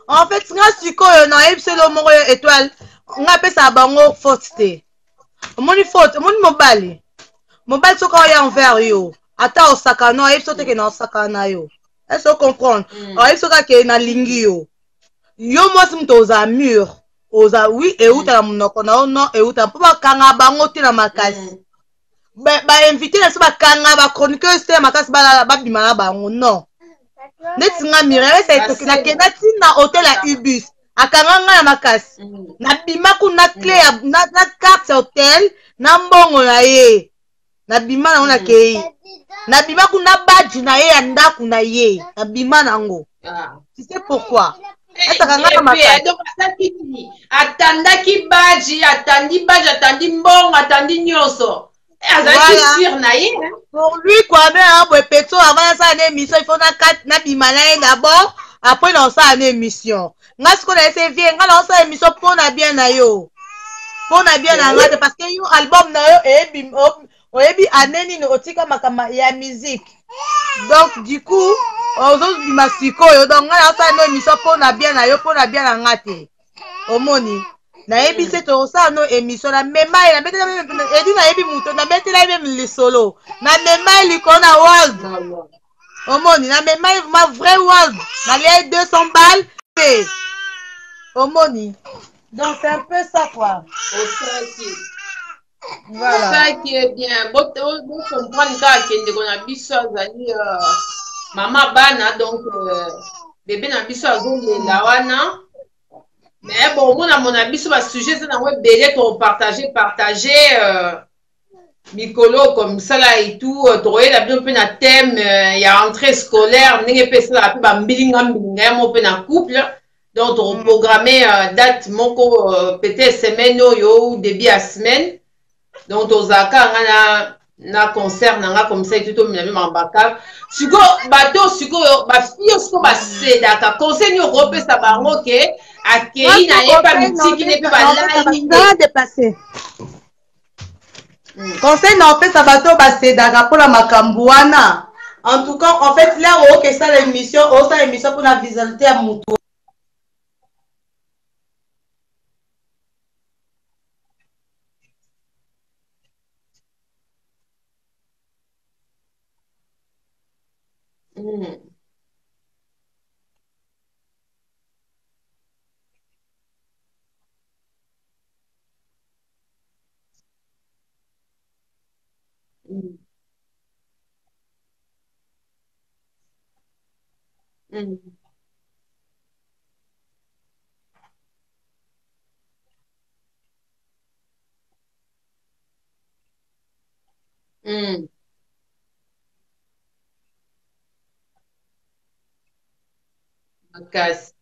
En fait, nga sikoyo nayebi selo moko yo Étoile, nga apesaka bango faute te. Omoni faute, omoni mobali, mobali soki oya envers yo, ata osaka no, ayebi so teke na osaka na yo. Est-ce que comprendre? Ayebi soki ake nalingi yo, yo mwasi moto oza mûr, oza oui, euta na monoko na yo, non, euta mpo bakanga bango te na makasi. Bainvité na biso bakanga bachroniqueuse te na makasi, balala babima na bango, non. Neti nga Miriam esa, nakenda ntina hotel ya Ubus, akanga nga na makasi, nabima kuna clé ya na carte ya hotel na mbongo na ye, nabima nango, nakei, nabima kuna badge na ye ya ndako na ye, nabima nango. Tu sais pourquoi esaka nga na makasi? Donc asalaki nini? Atandaki badge, atandi badge, atandi mbongo, atandi nyonso. Azalaki sûr na ye. Pour lui quoi, mais hein, boye petso, avant nasala na émission, il faut nabima na ye d'abord, après naosala na émission. Nga sikoyo nayese vie, nga naosala émission mpo na bien na yo, mpo na bien na nga te, parce que yo album na yo eyebi, oyebi ane nini otika makambo ya musique. Donc du coup ozobima sikoyo. Donc nga naosala no émission mpo na bien na yo, mpo na bien na nga te. Omoni, nayebi se tokosala no émission, namema ye, nabetela edi, nayebi moto nabetela ye meme lisolo, namema ye likolo na world. Omoni, namema ye ma vrai world, nalia ye 200 balles te. Omoni, donc c'est un peu ça quoi. Osalaki. Voilà. Ça qui est bien, bocomprendre kaka ke ndeko na biso azali mama bana, donc bebe na biso azolela wana. Mais bon, omona mona biso basujet eza nango ebele, tokopartage partage mikolo comme mosala et tout. Tokoyela bino mpe na thème ya entrée scolaire, ndenge mpe esalaka mpe bambilinga mbilinga ya moko mpe na couple. Donc tokoprogramme date moko, peut-être semaine oyo ou début ya semaine. Donc tozalaka nga na concert na nga comme ça etu, tomina mpe makambo bakave. Sikoyo bato, sikoyo bafille sikoyo basedaka, conseil nini okopesa bango ke akei na ye mpe amitiki ne mpe balali nde déplacé? Conseil na opesa bato basedaka mpona makambo wana, en tout cas, en fait, l'heure oyoka esala émission, osala émission mpona visualité ya motu. Makasi.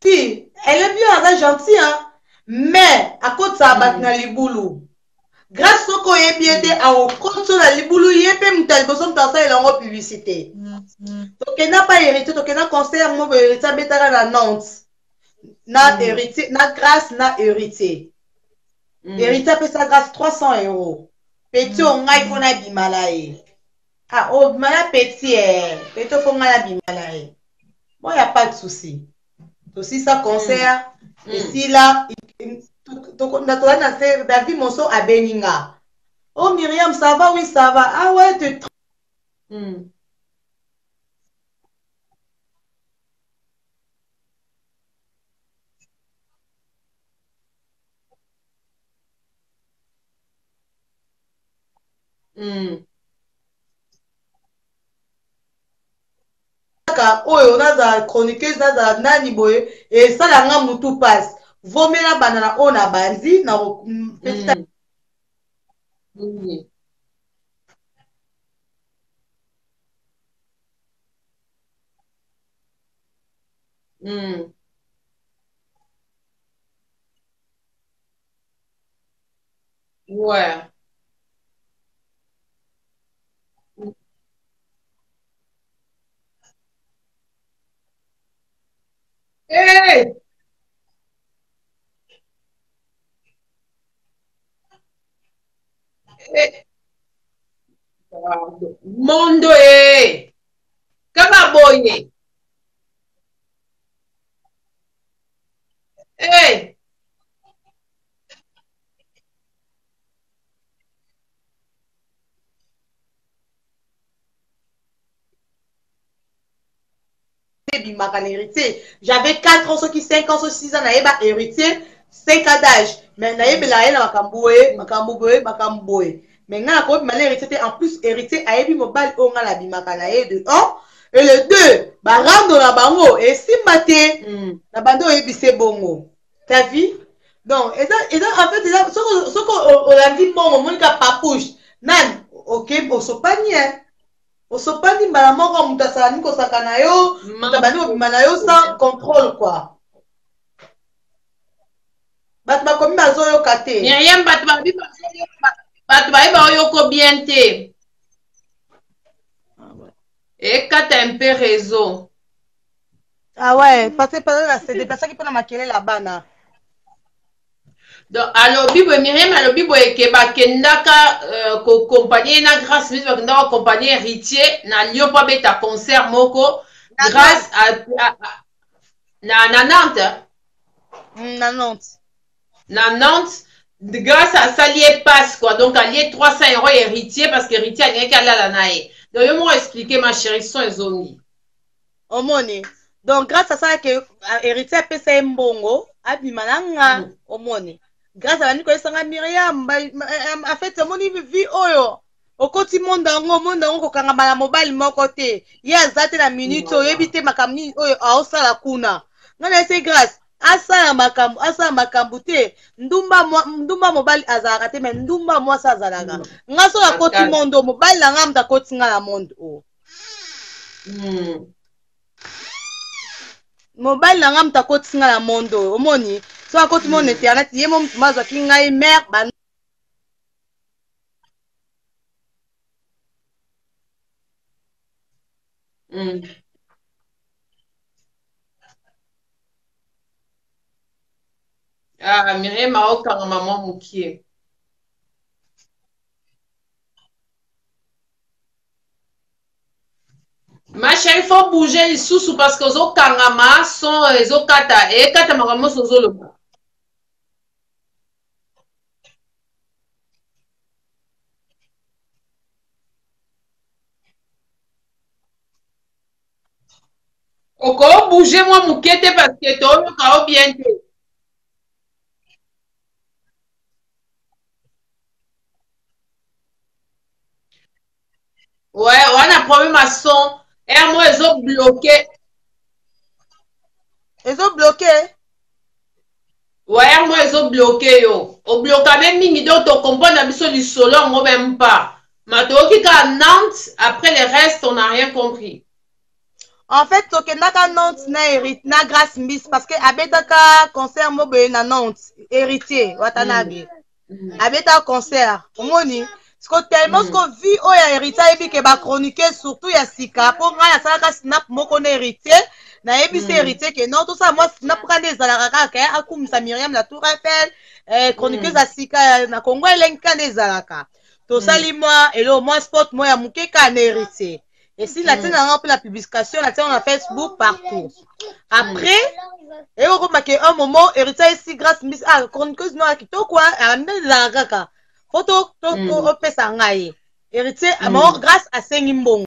Si elle est bien, aza gentil, hein, mais akotisaka bato na libulu. Grâce soki oyebi ye te, akokotisa na libulu. Ye mpe moto ya liboso, moto asalela yango publicité. Tokenda pa Héritier, tokenda concert moko Héritier abetaka na Nantes na Héritier na Grâce na Héritier. Héritier apesa Grâce 300 euros. Petit o ngai mpo nabima na ye, ah, obima na petit, eh, petit mpo ngai nabima na ye. Bon, y a pas de souci, tosisa concert, esila, tozali na se. David Moso abengi nga. Oh Myriam, ça va? Oui, ça va. Ah ouais, te Kaka oyo nazala chroniqueuse, nazala nani boye, esala nga mutu pasi. Vomela banda na oyo na bandi na petit. Ouais. Hey! Hey! Mondo e kaka boye hey! Ebimaka na Héritier, j'avais 4 ans, soki 5 ans, soki 6 ans. Nayeba Héritier 5 ans d'âge, mais nayebela ye na makambo boye, makambo boye, makambo boye, mais ngai nakobima na Héritier te. En plus, Héritier ayebi mobali oyo ngai nabimaka na ye, de 1 et le 2, barando na bango esimba te. Na bandi oyebise bongo ta vie. Donc eza en fait eza soki olandi mbongo, omoni ka Papouche nani, ok, osopani e osopani mbala moko. Moto asala nini kosaka na yo, moto abandi kobima na yo sans contrôle quoi. Bato bakomi bazoyoka te. Myriam, bato babi bato baye baoyoko bien te, ekata un peu réseau. Ah ouais, parce que na se déplaçaki mpona makelele ya bana. Donc alobi boye, Miriam alobi boye ke bakendaka kokompagne na Grâce Mbizi, bakendaka kokompagne Héritier na Lyon mpo abeta concert moko. Grâce na Nantes. Na Nantes. Na Nantes. Grâce asali ye passe quoi, donc alie 300 euros Héritier parce que Héritier alingaki alala na ye. Donc yo moko expliquer, ma chérie, son ezongi. Omoni, donc Grâce asalaki, Héritier apesa ye mbongo abima na nga. Omoni, Grâce abandi koyesanga Miriam, en fait omoni vie oyo okoti, monde yango, monde yango kokangama na mobali moko te. Ye aza te na minute oyo, oyebi te makambo nini oyo aosala kuna. Ngai na ese Grâce asala makambo, asala makambo te. Ndumba, ndumba mobali azalaka te, mais ndumba mwasi azalaka. Nga soki akoti monde oyo, mobali na nga moto akoti nga na monde oyo. Mobali na nga moto akotisi nga na monde oyo. Omoni, so akoti monde internet, ye mo moto azwaki ngai mare ba Ah, Miriam aokangama mwa mokie. Ma chérie, faut bouger lisusu parce que ozokangama, son ezokata, ekata makambo nyonso ozoloba. Okobouge mwa moke te parce que toyoka yo bien te. Ouais, wana problème ya son air moko ezobloke. Ezobloke. Ouais, air moko ezobloke yo, obloka me mingi, donc tocomprendre na biso lisolo yango même pas. Ma toyoki kaka Nantes, après le reste on n'a rien compris. En fait, tokendaka Nantes na Hérit na Grâce Mbisi parce que abetaka concert mo boye na Nantes. Héritier Watanabe abetaka concert. Omoni siko tellement siko vie oyo ya Héritier, ayebi ke bachroniqueur surtout ya sika, mpo ngai asalaka snap moko na Héritier, nayebisi Héritier ke non, tosala mwa snap kaka nde ezalaka kaka, akumisa Myriam la Tour Eiffel, chroniqueuse ya sika na Congo elengi, kaka nde ezalaka. Tosali mwa eloko, mwa sport moko ya moke kaka na Héritier. Esi natie na yango mpe na publication, natie yango na Facebook partout. Après eyokoma ke un moment Héritier esi Grâce Mbisi, ah, chroniqueuse no ya kitoko, nde ezalaka kaka. Faut to to to opesa ngai. Héritier mm. Grâce asengi mbongo.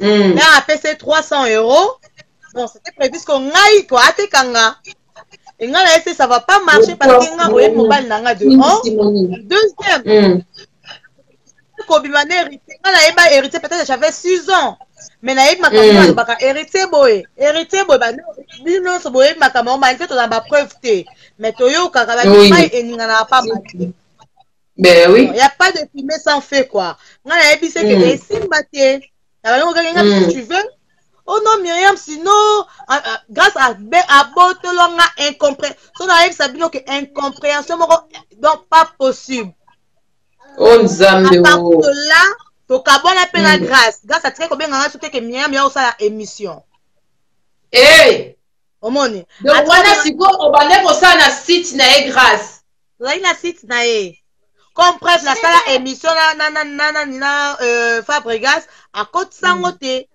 Là, apesi 300 euros. Bon, c'était prévu que ngai ko atekanga. Et ngai na ese ça va pas marcher parce que ngai oyebi mobali na ngai de un. Deuxième, kobima na Héritier, ngai nayeba Héritier peut-être j'avais 6 ans. Mais nayebi makambo alobaka Héritier boye, Héritier boye, ba bino nyonso boyebi makambo yango, malgré toza na ba preuve te. Mais toyokaka ba mai eninganaka pamba te. Ben oui. Il n'y a pas de fumée sans feu, quoi. Nga nayebi se que esimba te. Na bango kaka nga si tu veux. Oh non, Myriam, sinon, ah, ah, grâce à abotolo nga incompré. So nayebisa bino que incompréhension moko, donc pas possible. Oh Nzambe. À partir de là, tokabwana mpe na Grâce. Grâce atikaki kobenga nga soki ke Myriam ya osala émission. Hey! Omoni. Donc wana sikoyo obande kosala na site na ye, Grâce. Tozali na site na ye. Comme preuve, nasala émission na na na na na na Fabregas akotisa yango te.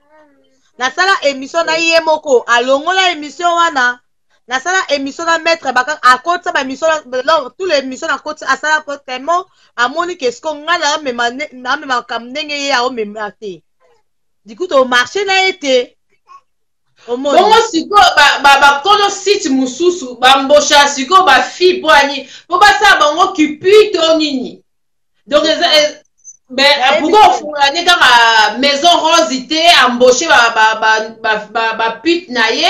Nasala émission na ye moko, alongola émission wana. Nasala émission na maître Baka, akotisa ba émission na tous les émissions nakotisa, asala po tellement amoni ke siko ngai naomema naomema makambo ndenge ye aomema te. Du coup tomarché na ye te. Omoni. Bongo sikoyo bakolo site mosusu bambosha sikoyo bafille mpo ani mpo basala bango kipui to nini? Donc eza ben pourquoi ofungola nde kaka Maison Rose te, embauche bapute na ye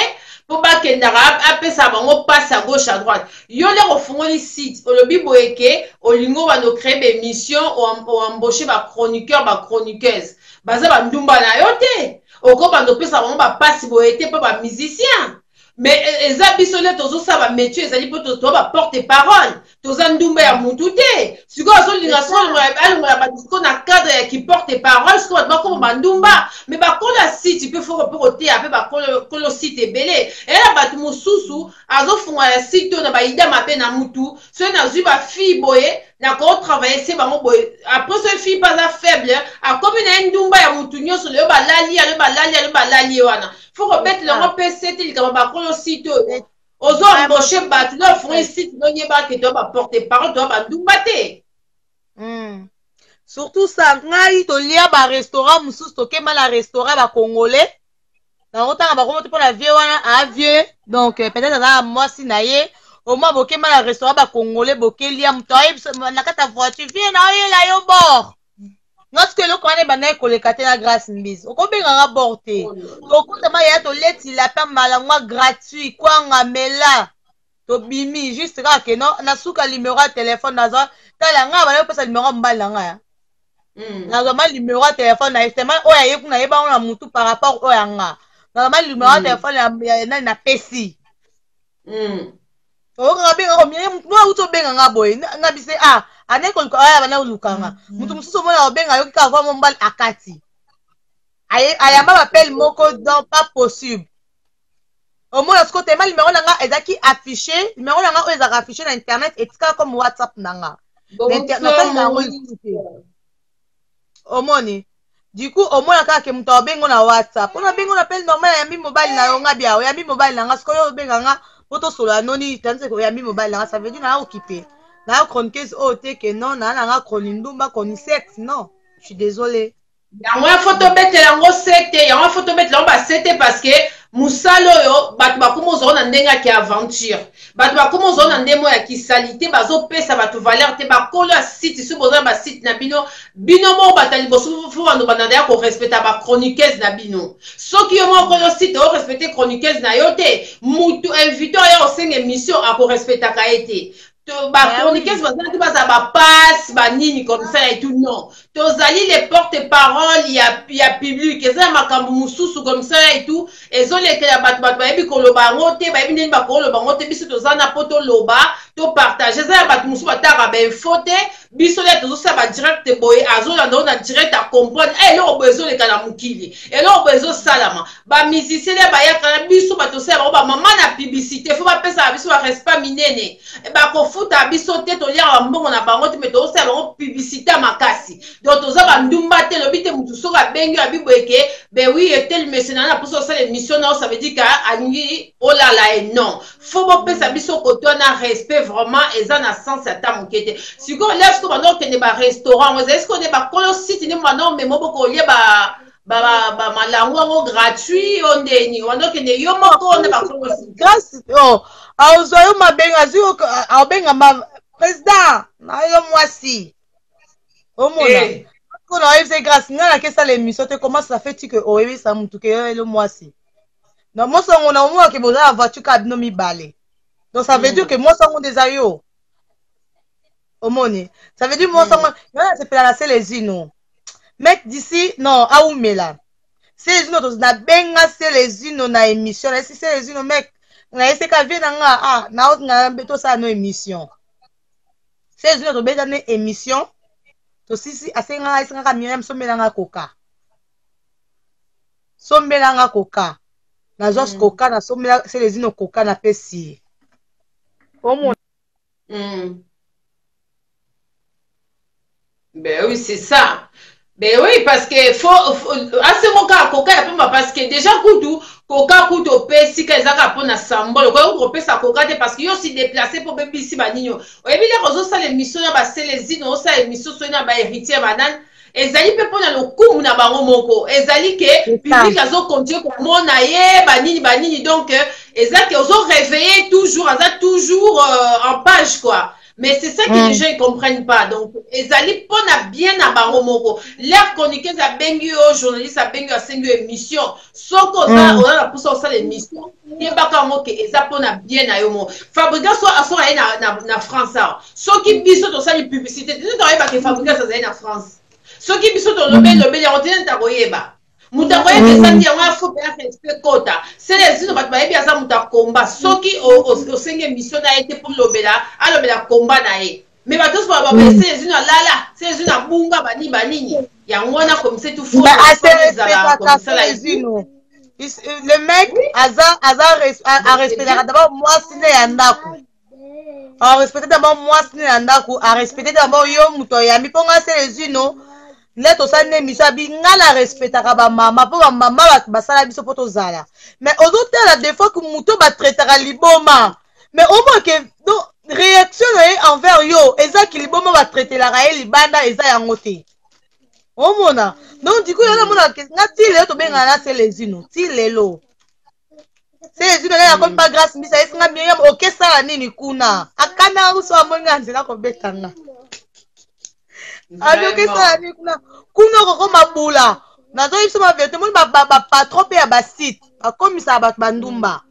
mpo bakendaka apesa bango passe à gauche, à droite? Yo nde ofungoli site, olobi boye ke olingi obanda ocréer baémission, oembauche bachroniqueur, bachroniqueuse baza bandumba na yo te, okobanda opesa bango bapasi boye te mpo bamusicien. Mais eza biso nde tozosala bamétier, ezali mpo toza baporte parole, toza ndumba ya mutu te. Sikoyo azolinga sikoyo alongola bato sikoyo na cadre ya kiporte parole, sikoyo bato bakoma bandumba. Mais bakolo ya site mpe foko mpe koteya mpe bakolo site ebele eya na bato mosusu azofungola ya site oyo na baida mabe na mutu. Soki nazwi bafille boye, nakotravaille se bango boye, après soki fille mpe aza faible, akomi na ye ndumba ya mutu nyonso. Leyo balali, alo balali, alo balali ye wana, fo kobetela yango mpe sete likambo. Bakolo site oyo ozo embauche bato na ofungoli site, noyebaka ke toya baporte parole, toya bandumba te. Surtout ça, ngai tolia barestaurant mosusu, tokema na restaurant bacongolais, nakotanga bakomo te mpona vie wana a vie. Donc peut-être aza na mwasi na ye. Omwa bokema na restaurant bacongolais, bokelia, moto ayebisa na kati ya voiture: "Vie na oyela yo bord." Nga soki eloko wana ebandaki koleka te na Grâce Mbisi, okobenganga bord te. Tokutama ya toleti lapin malangwa gratuit, kwanga mela, tobimi juste kaka ke no na suka numero ya telefone nazwa. Tala, ngai bana kopesa numero ya mobali na ngai, nazwa ma numero ya telefone na ye tellement oyo aye kuna ayeba ngo na mutu par rapport oyo ya nga. Nazwa ma numero ya telefone ya nani napesi. Oyokaka bengaka omie mutu no auti obenganga boye nga bise a ane koluka aya bana kolukanga mutu mosusu. Omona obenga, ayoki kaka voix mobali akati, ayamba bapele moko, donc pas possible. Omona sikoyo tema numero na nga ezalaki affiché, numero na nga oyo ezalaka affiché na internet etikala comme WhatsApp na nga, nasalisa yango lisusu te. Omoni, du coup omona kaka ke moto abengo na WhatsApp mpona abengo na appel normal, ayambi mobali na yo. Nga bia oyambi mobali na nga, sikoyo obenga nga mpo tosolola noni, tandis que oyambi mobali na nga, ça veut dire naa occupé naa chroniqueuse oyo te ke non, naa na nga chroni ndumba, chroni sexe, non, je suis désolé. Yango ya fo tobetela yango sete, yango ya fo tobetela yango basete, parce que mosala oyo bato bakoma ozwa na ndenge ya kiaventure, bato bakoma ozwa na ndenge ya kisali te, bazopesa bato valeur te. Bakolo ya site, soki boza na basite na bino, bino moko bato ya liboso fo bando bandanda ya korespecta bachroniqueuse na bino. Soki yo moko kolo site orespecte chroniqueuse na yo te, mutu invité oyo osenga émission akorespectaka ye te. Bachroniqueuse bazala te, bazala bapasse banini comme ça et tout, non. Tozali les porte parole ya public. Eza ya makambo mosusu comme ça et tout ezolekela bato, bato bayebi koloba yango te, bayebi ndenge bakoloba yango te. Biso toza na mpo toloba. Topartage, eza ya bato mosusu bataka bainfo te. Biso nde tozosala badirect boye, azolanda oyo na direct, acomprendre eh, eloko boye ezoleka na mokili, eloko boye ezosalama. Bamusicien nde bayaka na biso, bato osala bango bamama na publicité, fo bapesaka biso barespect minene. Bakofuta biso te, toliaka bambongo na bango te, me tozosala bango publicité ya makasi. Donc toza bandumba te. Elobi te motu soki abengi yo abi boye ke ben oui, tel monsieur na na mposa osala émission na yo, ça veut dire ke alingi olala ye. Non, fo bopesa biso kote wana respect, vraiment eza na sens ata moke te. Sikoyo lia, sikoyo banda okende barestaurant yango, ezali sikoyo nde bakolo site nde banda omema boko olie bamalango yango gratuit. O ndeni wanda okende yo moko nde bakolo site? Grâce, oh, azwa yo mabenga, azwi, abengama président na yo mwasi, omona eh. Mpona oyebisa Grâce, ngai nakesala émission te. Comment ça fait ti que oyebisa motu ke yo elo mwasi na mwasi yango na omona ke boza na voiture kaka bino mibale? Donc ça veut dire que mwasi yango nde eza yo, omoni? Ça veut dire mwasi yango ngai nasepela na Selezino, mec d'ici, non, aumela Selezino. Nabenga Selezino na émission, nayesi Selezino, mec, nayeseka vie na nga, ah, na tosala no émission. Selezino, tobeta ne émission, tosisi, asengaka, esengaka Miriam, sombelanga koka, sombelanga koka. Nazwa koka, nasombela Selezino koka, napesi ye, omona. Ben oui, c'est ça. Ben oui, parce que faut asengo kaka koka ya pamba, parce que déjà kutu koka kutu opesi ka ezaka mpona sambolo, okoki kopesa koka te parce que yo si déplacé mpo obebisi banini. Oyebi leko ozosala émission na baselezine, ozosala émission soki na bahéritier banani, ezali mpe mpona lokumu na bango moko, ezali ke public azocontinue komona ye banini banini. Donc eza ke ozo réveiller toujours, aza toujours en page quoi. Mais c'est ça que les gens ils comprennent pas. Donc ezali mpona bien na bango moko. L'air chroniqueuse abengi yo, journaliste abengi yo, asengi yo émission, soki oza oza na mposa osala émission, yebaka yango ke eza mpona bien na yo moko. Fabrigas so asoka ye na France awa, soki biso tosali publicité te, nde toyebaka Fabrigas azali na France. Soki biso tolobi elobeli yango te, nde takoyeba moto akoyeba eza te. Yango afo mpe respect kota Selezino, bato bayebi aza moto akomba. Soki osengi émission na ye te mpo lobela, alobela komba na ye, mais bato nyonso baloba Selezino alala, Selezino abunga, banini banini. Yango wana komise tu fo ezala Selezino, le mec aza arespectaka d'abord mwasi nde ya ndako, arespecte d'abord mwasi nde ya ndako, arespecte d'abord yo moto oyambi. Mpo nga Selezino nde tosali nde émission, abi nga na respectaka bamama, mpo bamama bato basala biso mpo tozala. Mais ozotala des fois que moto batraitaka liboma, mais omona ke donc réaction na ye envers yo ezaki liboma batraitelaka ye libanda, eza yango te, omona? Donc du coup yo namona nga ti lelo tobengana na Selezino, ti lelo Selezino nde nakomi pa Grâce Mbisa, esinga Miriam, okesala nini kuna? Akandaka kuso, amoni nga nzela kobetanga, abi okesala nini kuna? Kuna okokoma bula. Nazoyebi biso bavérité, moni bapatron mpe ya basite bakomisaka bato bandumba.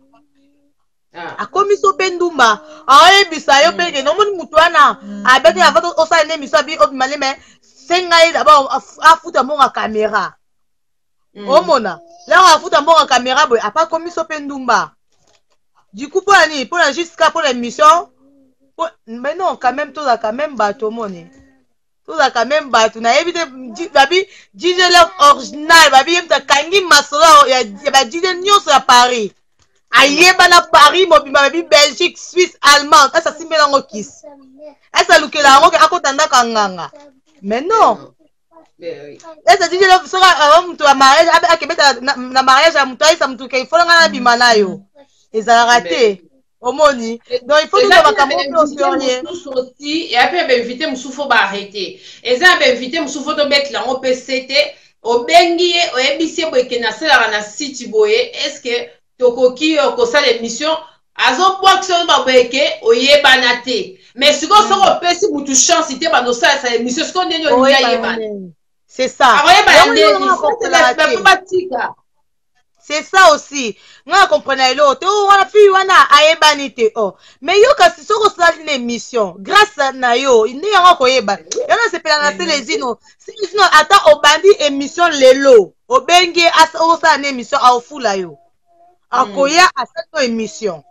Akomisi yo mpe ndumba, aoyebisa yo mpe ke nomoni motu wana abeti avant osala nde émission, abi obima nde, mais senga ye d'abord afuta mbongo ya caméra. Omona lero afuta mbongo ya caméra boye, apa akomisi yo mpe ndumba. Du coup mpona nini? Mpona jusqu'à mpona émission. Mais non, quand même tozala quand même bato, omoni, tozala quand même bato. Nayebi te, babi DJ Love original, babi ye moto akangi masolo ya ba DJ nyonso ya Paris, ayeba na Paris mobimba, babi Belgique, Suisse, Allemagne. Esi asimbela yango kisi, esi alukela yango ke akota ndako ya nganga? Mais non, ese DJ Love soki awa moto ya mariage, akebeta na mariage ya moto, ayesa moto ke ifo nga nabima na yo, ezalaka te, omoni? Donc il faut tozwa makambo mpe sérieux. Aussi eya mpe bainvité mosusu fo baarrete, eza na bainvité mosusu fo tobetela yango mpe se te. Obengi ye, oyebisi ye boye ke nasalaka na site boye, est ce que tokoki kosala émission? Azobwakisa oyo baboye ke oyebana te. Mais sikoyo soki opesi mutu chance te, bando osalisa émission, sikoyo ndeni olingi ayebana? C'est ça. Akoyebana ndeni? Fo batika. C'est ça aussi, nga na comprendre eloko te. Oyo wana fille wana ayebani te o, mais yo kasi soki osali na émission, grâce na yo nde yango akoyeba. Yo nasepela na Selezino. Selezino, ata obandi émission lelo, obengi ye osala na émission, aofula yo, akoya asali no émission.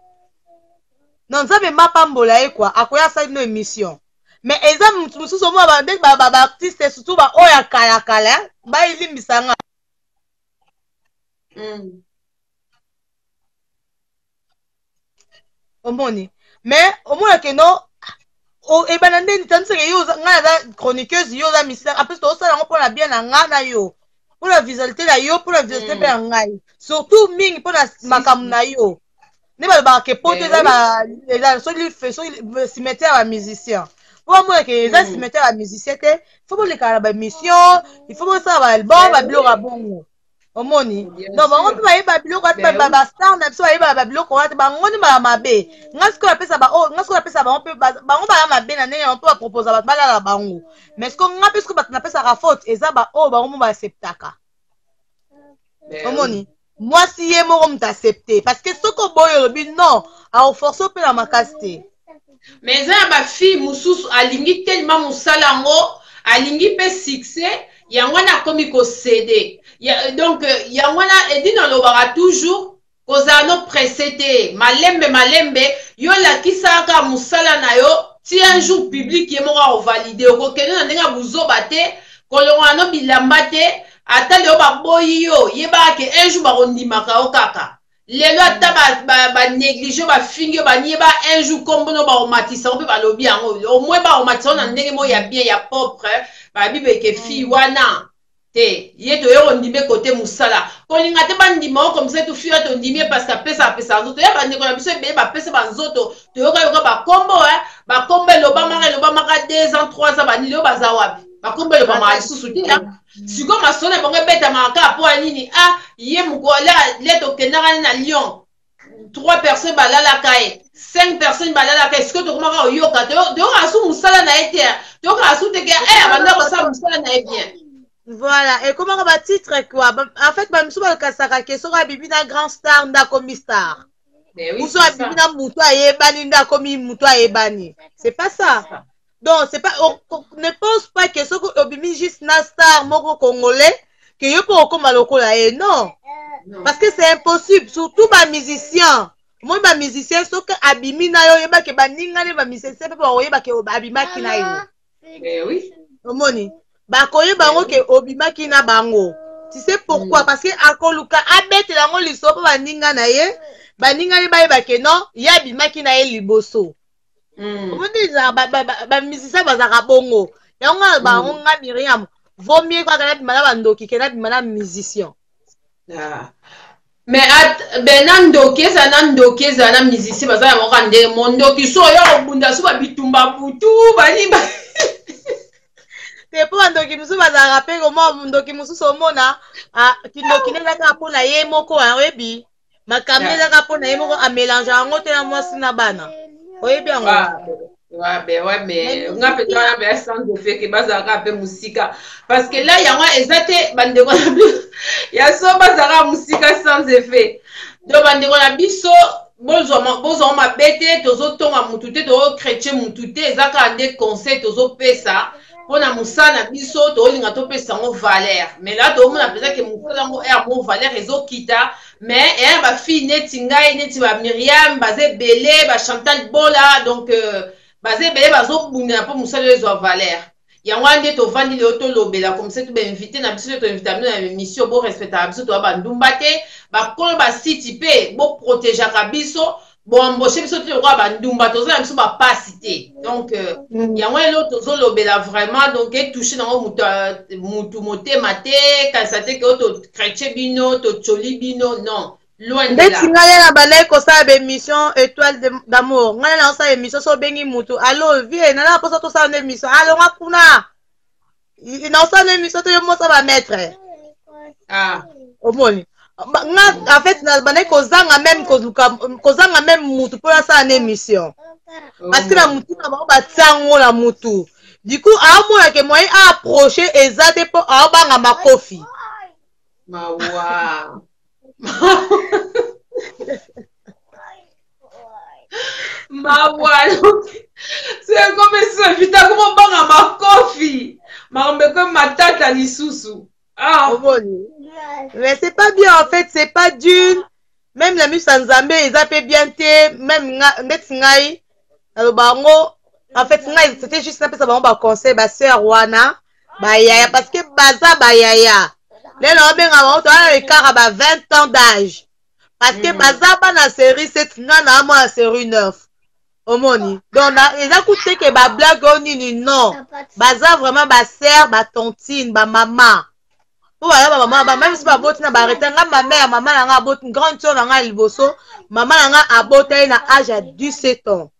Non, Nzambe mapambola ye quoi, akoya asali no émission. Mais eza mutu mosusu omona ba ndenge ba ba artiste surtout ba oyo ya kala kala ba elimbisa nga. Omoni mais omona ke no ebanda ndeni tandis que yo nga naza chroniqueuse, yo oza misala, en plus tozosala yango mpona bien na nga na yo, mpona visualité na yo, mpona visualité mpe ya ngai, surtout mingi mpona makambo na yo nde balobaka ke poto eza eza soki soki cimetière ya bamusicien, mpo bamona ke eza cimetière ya musicien te, faut bolekaka na baémission, il faut bosala baalbum, babiloko ya bongo. Omoni, donc bango mpe bayeba biloko wana te, bastar na biso bayebaka babiloko wana te, bango nde baya mabe. Nga sikoyo napesa ba oyo, nga sikoyo napesa bango mpe bango baya mabe na ndenge yango mpe baproposa bato balala bango, mais sikoyo nga mpe sikoyo bato napesaka faute eza baoyo bango mo baacceptaka. Omoni, mwasi ye moko moto accepte, parce que soki oboyi, olobi non, aoforce mpe na makasi te. Mais eza na bafille mosusu alingi tellement mosala yango, alingi mpe succès yango wana, akomi kocéder ya, donc yango wana Edino alobaka toujours kozala no presse te, malembe malembe, yo lakisaka mosala na yo ti un jour public ye moko akovalider. Okokende na ndenge ya buzoba te, kolongola no bilamba te. Ata lelo baboyi yo, yebaka ke un jour bakondimaka yo kaka. Lelo ata banéglige, bafingi yo, banie ba, un jour kombo no bakomatisa yango mpe balobi yango, au moins bakomatisa yango na ndenge moko ya bien, ya propre, babi beke fille wana te, ye toye kondima kote mosala kolinga te, bandima o comme ça tu fille tondimi ye parce que apesa apesa nzoto ya bandeko na biso ebele, bapesa banzoto, toyokayoka bakombo, bakombo elobamaka elobamaka 2 ans, 3 ans, banili oyo baza wapi? Bakombo elobamaka lisusu te. Sikoyo masolo na bango ebetamaka kaka mpo ya nini? Ah, ye mokolo le tokendaka na Lyon, trois personnes balalaka ye, cinq personnes balalaka ye. Sikoyo tokomaka koyoka, toyokaka su mosala na ye te, toyokaka su te ke abanda kosala mosala na ye bien. Voilà, ekomaka batitre quoi. En fait, bamisu bakasaka ke soki abibi na grand star nde akomi star, musu abibi na mutu ayebani nde akomi mutu ayebani. C'est pas ça. Donc c'est pas on, on ne pense pas que soki obimi juste na star moko congolais ke yo mpo okóma lokola ye, non, non, parce que c'est impossible. Surtout bamusicien, moi bamusicien, soki abimi na yo, oyebake baningani bamusicien mpe bakoyebake abimaki na yo. Eh oui. Omoni, bakoyeba yango ke obimaki na bango. Tu sais pourquoi? Parce que akoluka abetela yango lisolo mpo baninga na ye, baninga ye bayeba ke non, ye abimaki na ye liboso. Omoni, ezala bamusicien bazalaka bongo. Yango nga bango, nga Miriam, vaut mieux kaka nabima na bandoki ke nabima na musicien. Ah. Mais at, ben na ndoki ezala, na ndoki ezala, na musicien baza yango kaka ndenge mondoki so oyo kobunda so babitumba butu bani ba. Te, mpo bandoki mosusu bazalaka mpe komwa ndoki mosusu, omona kindoki nde eza kaka mpo na ye moko, oyebi makambo eza kaka mpo na ye moko, amélange yango te na mwasi na bana, oyebi yango. Ouais, ben ouais, mais nga mpenza wana mpe sans effet ke bazalaka mpe mosika, parce que là yango eza te bandeko na biso ya so bazalaka mosika sans effet. Donc bandeko na biso, bozwa mabe te, tozotonga mutu te, tozochrétien mutu te, eza kaka nde conseil tozopesa mpona mosala na biso. Tozolinga topesa yango valeur, mais là tozomona mpenza ke mosala yango ere mo valeur ezokita. Mais eya bafille neti ngai, neti bamiriam, baza ebele, bachantal Bola, donc baza ebele bazobundela mpo mosala oyo ezwa valeur. Yango wana nde tovandi lelo tolobela comme ça to bainvité na biso te, toinvita bino na émission, borespectaka biso, toya bandumba te. Bakolo basiti mpe boprotegeaka biso, boembauche biso te lokola bandumba, toza na biso bapasi te. Donc yango lelo tozolobela vraiment, donc etouche nango mutu, mutu motema te, kanisa te ke oyo tochrétien bino, totioli bino, non, loin de là. Ndeti ngai na bandaki kosala baémission Étoile d'amour, ngai na osala émission, so obengi mutu: "Allo vie, nana mposa tosala no émission." Alonga kuna, na osala no émission te, yo mosa bamaître. Ah. Omoni, nga en fait na bandaki kozanga même koluka, kozanga même mutu mpo nasala na émission, parce que na mutu na bango batia yango na mutu. Du coup aomonake moyen aapproche eza te mpo aobanga makofi. Mawa, mawa, c'est comme ça vita komobanga makofi, makambo ekomi matata lisusu. Ah. Omoni, mais c'est pas bien en fait, c'est pas d'une Meme na miso ya Nzambe eza pe bien te, meme nga ndeti ngai naloba yango en fait ngai c'était juste napesa bango ba conseil ba sœur wana ba yaya parce que baza ba yaya lelo obenga bango toza na écart ya ba 20 ans d'âge parce que baza bana série 7 nga na mwana série 9 omoni donc eza kutu te ke ba blague oyo nini non baza vraiment ba sœur ba tontine ba mama po baza ba mama ba même si baboti na ba retard nga mama ya mama na nga aboti grande sœur na nga ya liboso mama na nga abota ye na âge ya 17 ans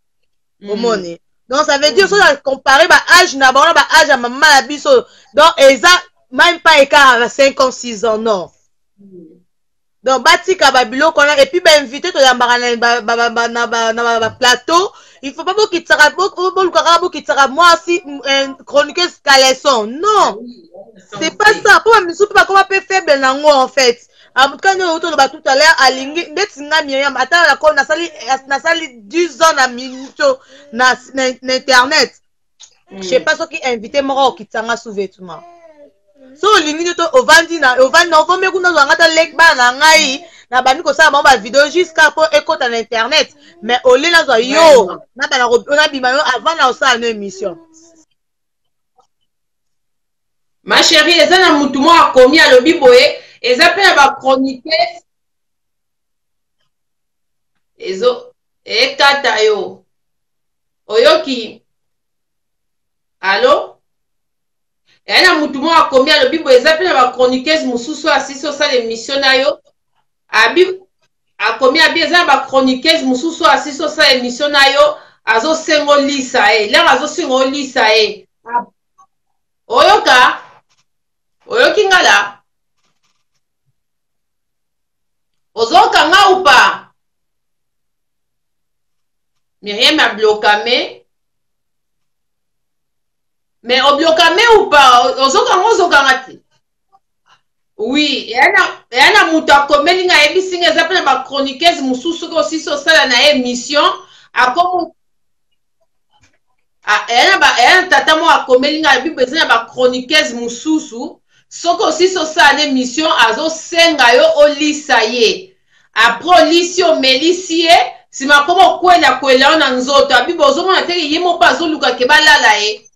omoni donc ça veut dire soki na comparer ba âge na bango na ba âge ya mama na biso donc eza même pas écart ya 5 ans 6 ans non donc batika ba biloko wana et puis ba invité toyambaka na ba plateau il faut pas bokitisaka bolukaka bokitisaka mwasi chroniqueuse caleçon non c'est pas ça mpo bamisusu mpe bakoma mpe faible nango en fait en tout cas nde outi oloba tout à l'heure alingi ndeti nga Myriam ata nako nasali nasali 10 ans na minute na, na, na internet je sais pas soki invité moko okitisa nga sous vêtement so olingi nde to ovandi na ovandi na ovomi kuna ozwa nga ta leki bana na ngai nabandi kosala bango bavideo jusqu'à mpo ekota na internet mais olie nazwa yo nabanda nabima yo avant na osala no émission. Ma chérie, eza na mutu moko akomi alobi boye eza mpe na bachroniqueuse ezo ekata yo oyoki alo eya na mutu moko akomi alobi boye eza mpe na bachroniqueuse mosusu oyo asisi osala émission na yo abi akomi abi eza na bachroniqueuse mosusu oyo asisi osala émission na yo azosenga olisa ye lere azosenga olisa ye oyoka oyoki nga la ozoyoka nga ou pas Myriam a blokame mais oblokame ou pas ozokanga ozokanga te oui eya na moto akomeli nga ayebisi nga eza mpe na bachroniqueuse mosusu soki osisi osala na ye émission akomi eya na tata moko akomeli nga alobi eza na bachroniqueuse mosusu soki osisi osala na émission azosenga yo olisa ye après olisi omelisi ye nsima akoma okwela kwela yo na nzoto abiba ozomona teke ye moko azoluka ke balala ye.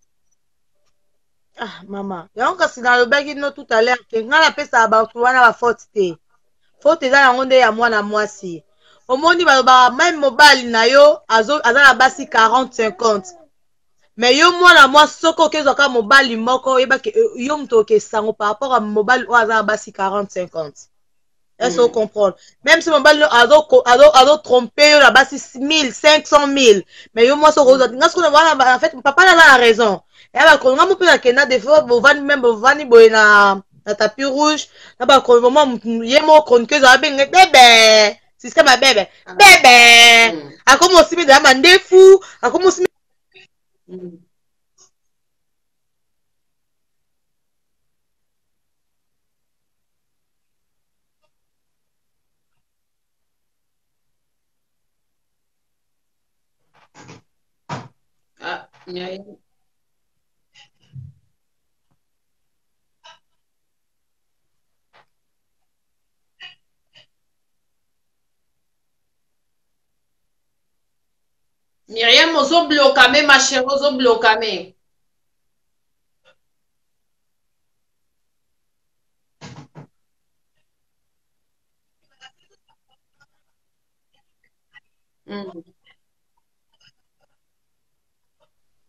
Ah mama yango kasi nalobaki no tout à l'heure ke ngai napesaka bato wana bafaute te faute eza yango nde ya mwana mwasi omoni balobaka meme mobali na yo aza na basi 40 50 mais yo mwana mwasi soki okezwa kaka mobali moko oyebaki yo moto okesango par rapport ya mobali oyo aza na basi 40 50 est-ce que comprendre même si mobali no azo tromper yo na basi 1000 500 000 mais yo mwasi okozwa nga soki wana en fait papa naza na raison ya bakolo nga mope nakenda des fois bovandi meme bovandi boye na na tapis rouge na bakolo vraiment ye moko chroniqueuse abenge bebe système ya bebe bebe akomi osimi deya mandefu akomi osimi Ah, Myriam. Myriam, ozo blokame ma chérie, ozo blokame.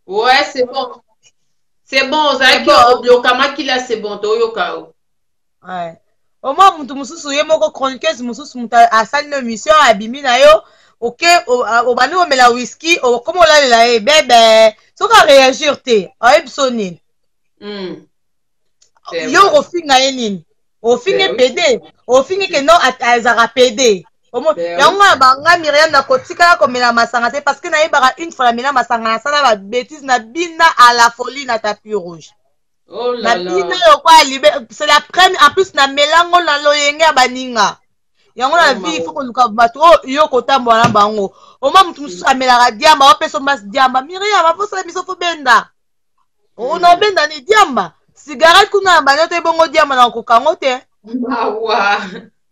Ouais, c'est bon. C'est bon, ozalaki oblokamaki là, c'est bon, toyoka yo. Ouais. Au moins mutu mosusu ye moko chroniqueuse mosusu mutu asali na émission abimi na yo oke obandi komela whisky okoma olalela ye bebe soki aréagir te ayebi so nini yo okofinga ye nini ofinge pede ofinge ke non azalaka pede yango nga banga Myriam nakotikala komela masanga te parce que nayebaka une fois namela masanga nasala ba bêtise na bina à la folie na tapis rouge. Oh là na bina là. lokola libe c'est la première en plus namelango na loyenge ya baninga yango na Oh, vie il faut mawa. koluka bato oyo yo kotambola na bango oma moto mosusu amelaka diamba opesa mbasi diamba Myriam aposala biso fo benda ona obenda ni diamba cigarette kuna na banda te bongo diamba na kokango te Mawa.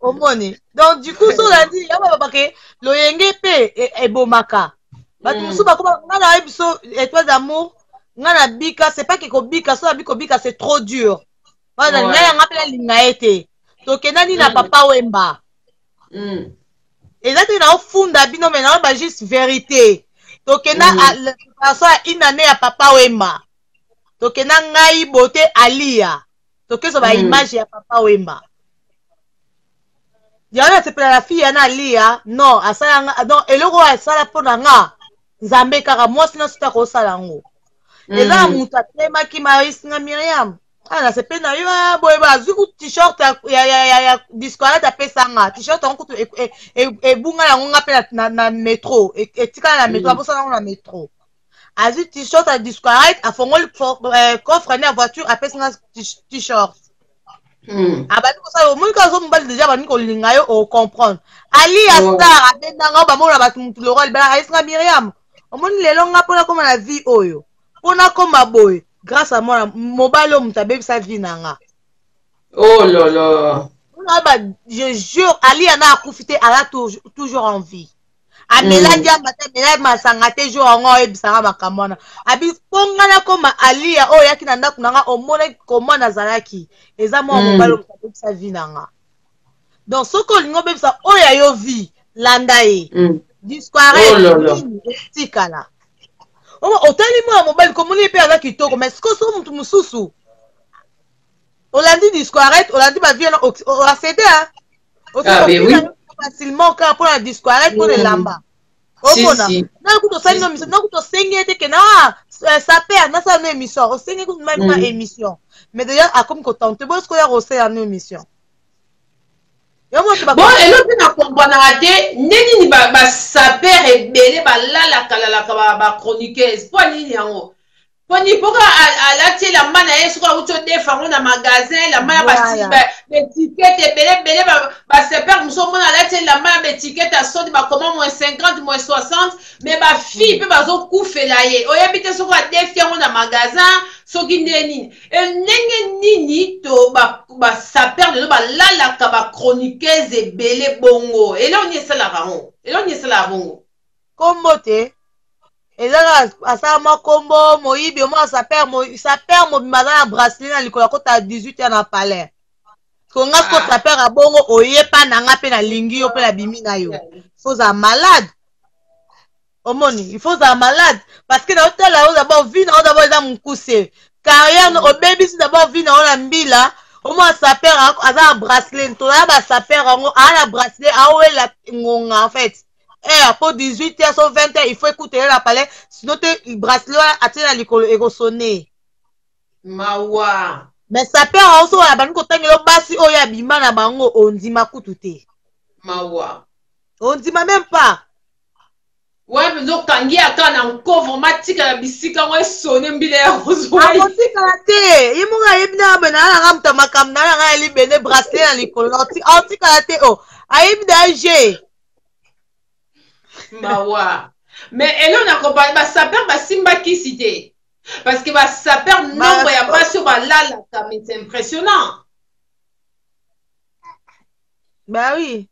Omoni, donc du coup, so olandi yango, balobake loyenge mpe ebomaka bato mosusu. Bakoma nga na yebi biso étoile d'amour, nga na bika, c'est pas ke kobika, so nabi kobika, c'est trop dur. Wana ngai yanga mpe nalinga ye te. Tokendani na Papa Wemba. Eza te naofunda bino, mais naoba juste vérité. Tokenda préparation ya une année ya Papa Wemba, tokenda ngai bote alia, tokezwa baimage ya Papa Wemba. Yango nasepela na fille yana alia. Non, asala nga, donc eloko oyo asala mpo na nga, Nzambe kaka, mwasi nyonso te akosala yango. Eza na moto atelemaki marisinga Miriam, ah, nasepeli na yo. Ah, boye boye, azwi kutu t-shirt ya discoalate, apesanga t-shirt yango kutu ebunga yango nga mpe na métro, etikala na métro, abosana yango na métro. Azwi t-shirt ya discoalate, afongoli coffre ne ya voiture, apesinga t-shirt. Abandi kosala, omoni kaka azo mobali déjà, abandi kolinga yo, ocomprendre. Ali ya star abendanga oyo bamona bato, mutu lero libala, ayesinga Miriam, omoni lelo nga mpona koma na vie oyo, mpona koma boye, grâce à mwana mobali oyo, moto abebisa vie na nga. Oh là là. Ba, je jure, Ali ana akufi te, aza toujours en vie. Amela diamba te, amela masanga te. Jour yango oyebisanga makambo wana, abi mpo nga nakoma Alia oyo oyaki na ndako na nga, omonaki koma nazalaki, eza mwana mobali oyo moto abebisa vie na nga. Donc soki olingi obebisa oyo ya yo vie, landa ye. Discoire Oh là là. nini etikala? Omo otali mwana mobali, komoni ye mpe aza kitoko, mais sikoyo soki motu mosusu olandi discoirette, olandi bavie wana, oacede. Ah, ben oui. Facilement kaka mpona discoirette, mpona elamba. Omona na kutu osali no émission, na kutu osengi ye te ke na saper nasala no émission, osengi kutu même pas émission, mais déjà akomi kotente boyo, sikoyo ya kosala no émission. Bon, eloko mpe na kompranaka te, nde nini basaper ebele balalaka lalaka bachroniqueuse? Mpo nini yango? Mpo nini? Mpoka alati elamba na ye, soki awuti odefa yango na magasin, elamba ya baétiquette ebele ebele. Basaper mosusu omona alati elamba ya baétiquette ya soni, bakoma moins 50, moins 60, mais bafille mpe bazokufela ye. Oyebi te soki adefi yango na magasin, soki nde nini. Ndenge nini to basaper lelo balalaka bachroniqueuse ebele bongo? Eloko nini esalaka yango? Eloko nini esalaka bongo? Kombo te, eza kaka asala mwa kombo moyibi. Omwa saper, saper mobimba aza na bracelet na likolo, akota 18 ya na palais. Ko nga siko saper abongo, oyepa na nga mpe nalingi yo mpe nabimi na yo, faut ozala malade. Omoni, il faut ozala malade, parce que naotala yo d'abord, vie na yo d'abord eza mokuse, carrière mm. Obebisi d'abord vie na yo na mbila. Omwa saper aza na bracelet, tozala basaper yango, aa na bracelet, aowela ngonga en fait heure po 18 heures so 20 heures, il faut ekutela na palais, sinon te bracelet wana atie na likolo ekosone. Mawa. Mais saper yango so abandi kotangela basi oyo abima na bango, ondima kutu te. Mawa. Ondima même pas. Wana mpenza okangi ata na nko, vraiment tikala bisika yango esone mbila ya kozwa. Akotikala te, ye moko ayebi na boye, naa nanga moto ya makambo, naa nanga ya libende, bracelet na likolo, akotikala te, o ayebi danger. Mawa. Mais elo na kompa basaper basimba kisi te, parce que basaper, nombre ya basi oyo balalaka, mais c'est impressionnant. Bah oui.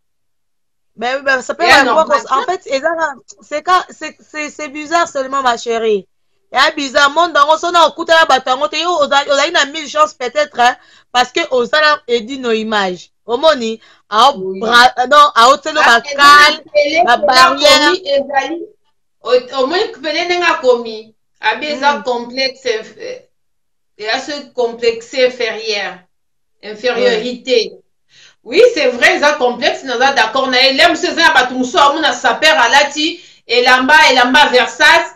Ben oui, ben, ça peut yeah, avoir, en fait, c'est c'est bizarre seulement, ma chérie. Ya bizarre, monde yango, so na okutana bato yango te, yo ozali na mille chance peut-être, hein, parce que ozala edi no image. Omoni, non, aotelo bakale, babarrière. Ezali, omoni pele ndenge akomi, abi eza complexe, eza ce complexe inférieur, infériorité. Oui, c'est vrai, eza complexe, naza d'accord na ye. Le mosusu eza na bato mosusu, amona saper alati elamba Versace,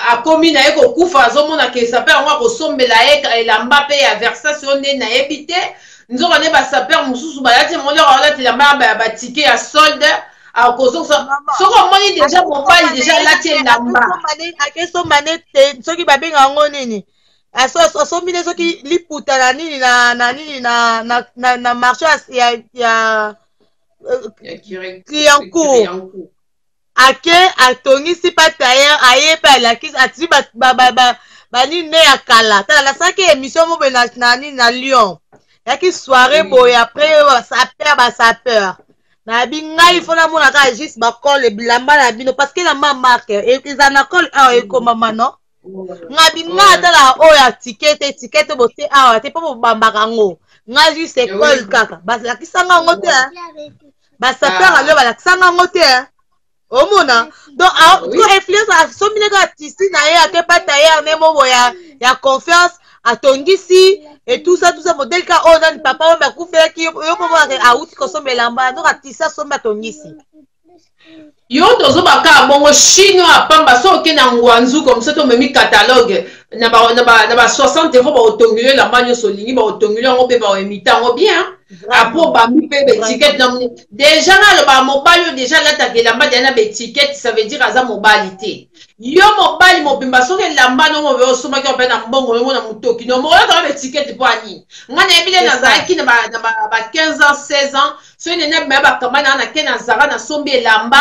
akomi na ye kokufa, azomona ke saper yango akosombela ye elamba mpe ya Versace. Oyo nde nayebi te, nzoka nde basaper mosusu balati molero, alati elamba ya batike ya solde, akozongisa. Soki omoni déjà mobali déjà alati elamba, akesomba ne te, soki babenga yango nini, asombi ne soki liputa na nini na nini na marché ya Clignancourt, ake atongisi mpa tailleur, aye mpe alakisi, atili banini ne ya kala. Tala, nasalaki émission mo boye na nini na Lyon. Yaki soirée boye après basapeur basapeur. Nayebi ngai fo namona kaka juste bakole bilamba na bino parce que elamba marque eza na cole awa ekomama non? Ngabi nga atala oyo ya ticket te, ticket te botie awa te mpo bobambaka yango. Nga juste école kaka balakisanga yango te, basapeur alo balakisanga yango te. Omona donc ko influence asombi nde kaka tisi na ye, ake pa tailleur ne moko ya confiance, atongisi et tout ça, tout ça, modèle ka oyo nani papa oyo akufelaki yo mpo monaka awuti kosomba elamba, donc atisi, asombi, atongisi. Yo tozoba kaka bongo chinois apamba. So oke na Ngwanzu comme ça, tomemi catalogue na ba, na ba, na ba 60 €, baotongeli elamba nyonso olingi, baotongeli yango mpe baoimite yango bien. Après obambi mpe baétiquette na déjà. Nga aloba, mobali oyo déjà alataka elamba deya na baétiquette, ça veut dire aza mobali te. Yo mobali mobimba, soki elamba nongo obe osomaki mpe na mbongo yongo na motoki no, olataka baétiquette mpo anini? Nga nayebi nde nazalaki na ba 15 ans, 16 ans, soki nene bima bakamba na nake na Zara, nasombi elamba,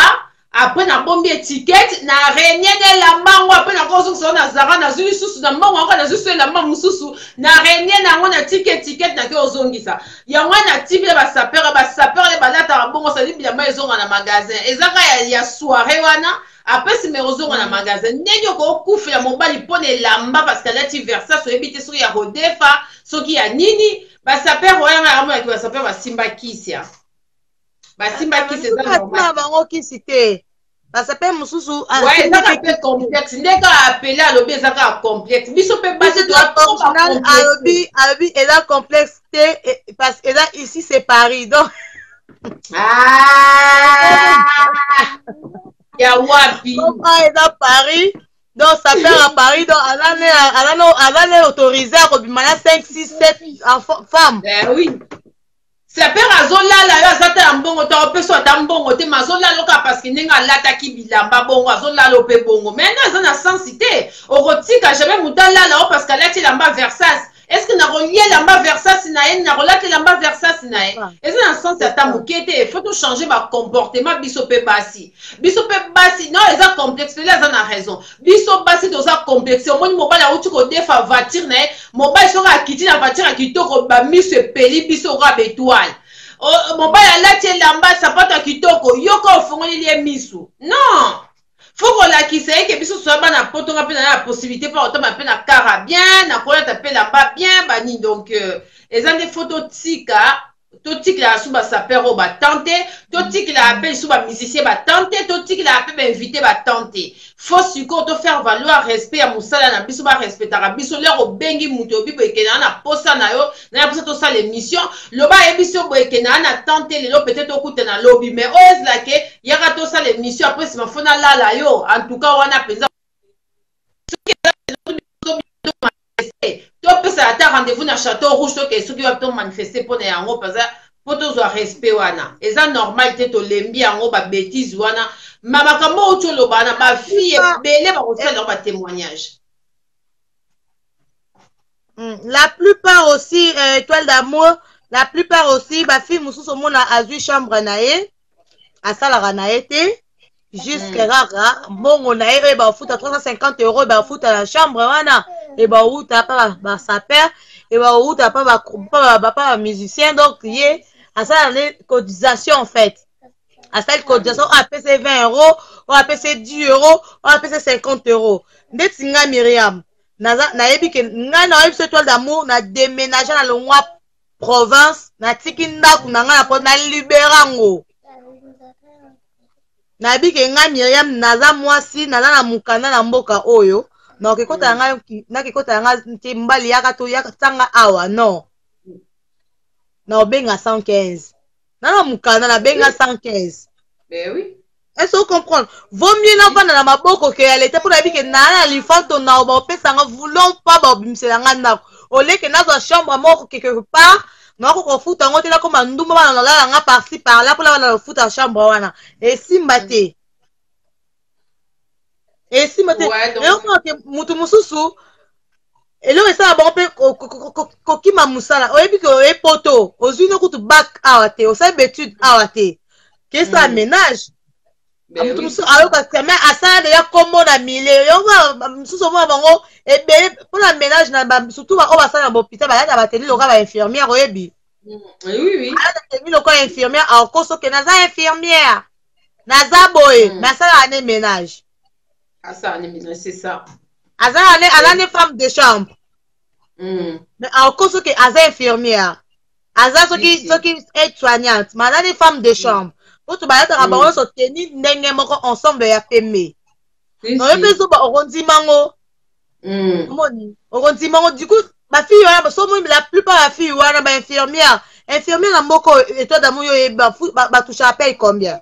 après nabombi étiquette na renie na elamba yango. Après nakozongisa na Zara, nazwi lisusu na mbongo yango, nazwi so elamba mosusu na renie na yango, natiki étiquette, nake ozongisa yango. Wana natiki na basapeur. Basapeur nde balataka bongo, sadi bilamba ezonga na magasin, ezaka ya soirée wana. Après nsima ekozonga na magasin. Ndenge okokufela mobali mpo na elamba parce que alati Versace, oyebi te soki ya kodefa, soki ya nini. Basapeur wana nga yamonaki basapeur basimba kisi, basimba kisi, eza normal bango kisi te, basapeur mosusu. Ezaka mpe complexe nde kaka apele alobi, eza kaka complexe. Biso mpe basi. Alobi eza complexe te parce que eza ici, c'est Paris, donc. Ah, ya wapi? Eza Paris, donc sapeur à Paris, donc aza ne autorisé akobima na 5, 6, 7 femmes. Eh oui, sapeur azolala yo, aza ta ya mbongo to apesa ata mbongo te, ma azolala kaka parce que ndenge alataki bilamba bongo, azolala yo mpe bongo. Mais no, eza na sens te. Okotika jamais moto alala yo parce que alati elamba Versace. Est ce que nakolia elamba Versace na ye, nakolata elamba Versace na ye? Eza na sens ata moke te. Faut tochange bacomportement biso mpe basi, biso mpe basi. Non, eza complexe lelo, aza na raison. Biso basi toza complexe. Omoni mobali awuti kodefa voiture na ye, mobali soki akiti na voiture ya kitoko, bamiso epeli biso okoka baétoile. Mobali alati elamba, sapato ya kitoko, yoka ofongoleli ye misu. Non, faut kolakisa ye ke biso toza bana Poto. Nga mpe na ya possibilité mpo kotamba mpe na kara bien, nakolata mpe elamba bien, banini. Donc eza nde faut totika, totikelaka su basapeur oyo batante, totikelaka mpe lisusu bamusicien batante, totikelaka mpe bainvité batante. Faut sikoyo tofaire valoir respect ya mosala na biso, barespectaka biso. Lere obengi moto, oyebi boye ekendaka na posa na yo, na ya posa tosala émission, loba ayebi so boye ekendaka na tante lelo, peut-être okutana lobi, mais oyo ezalake yaka tosala émission, après nsima faut nalala yo. En tout cas wana mpenza, soki topesa ata rendez-vous na Château Rouge, toke soki wapi, tomanifeste mpona yango mpenza, mpo tozwa respect wana. Eza normal te, tolembi yango babêtises wana. Ma makambo oyo oti oloba na bafille ebele bakosala yango batémoignage. La plupart aussi, étoile d'amour, la plupart aussi bafille mosusu omona azwi chambre na ye, asalaka na ye te, jusque kaka mbongo na ye oyo bafuta 350 € bafuta na chambre wana, e bauta pa basapeur, e bauta pa bamusicien. Donc ye asala ne cotisation en fait, asali cotisation, oyo apesa 20 €, oyo apesa 10 €, oyo apesa 50 €. Ndeti nga Miriam, nayebi ke ngai nayebi so étoile d'amour, na déménage na longwa province, natiki ndako na ngai na na libérer yango. Nayebi ke ngai Miriam naza mwasi, naza na mokanda na mboka oyo, nakekota na ngai, nakekota na ngai te mbali yaka to yaka tanga awa. Non, naobenga 115, na mokanda nabenga 115. Ben oui. Est-ce que comprendre? Vaut mieux navanda na maboko ke ya leta, mpo nayebi ke naa na lifanto na baopesanga voulons pas, baobimisela nga ndako, oleke nazwa chambre moko quelque part, nakoka kofuta yango te, nakoma ndumba, bana nalala nga par-ci par-là mpona bana kofuta chambre wana. Esimba te, esimba te. Eloko motu mosusu, eloko esala bango mpe kokima mosala, oyebi ke oye Poto, ozwi no kutu bac awa te, osali baétude awa te, kesala ménage. Moto mosusu ayoka seme asala deja nkombo na milieu yango. Mosusu omona bango ebele mpona ménage na, surtout baoyo basala na bahôpital, bayaka bateni lokola bainfirmière, oyebi. Ayaka teni lokola infirmière, akoso ke naza infirmière, naza boye, mais asalaka ne ménage. Asala ne ménage, c'est ça. Aza ne femme de chambre, mais akoso ke aza infirmière, aza soki aide soignante, mais aza ne femme de chambre. Po balataka bango nyonso teni ndenge moko, ensemble ya pembe. Oyo mpe zoba, okondimango, omoni, okondimango. Du coup bafille wana, so omoni la plupart ya fille wana bainfirmière, infirmière na mboka oyo, étoile d'amour, yo oyebi batouchaka paye combien?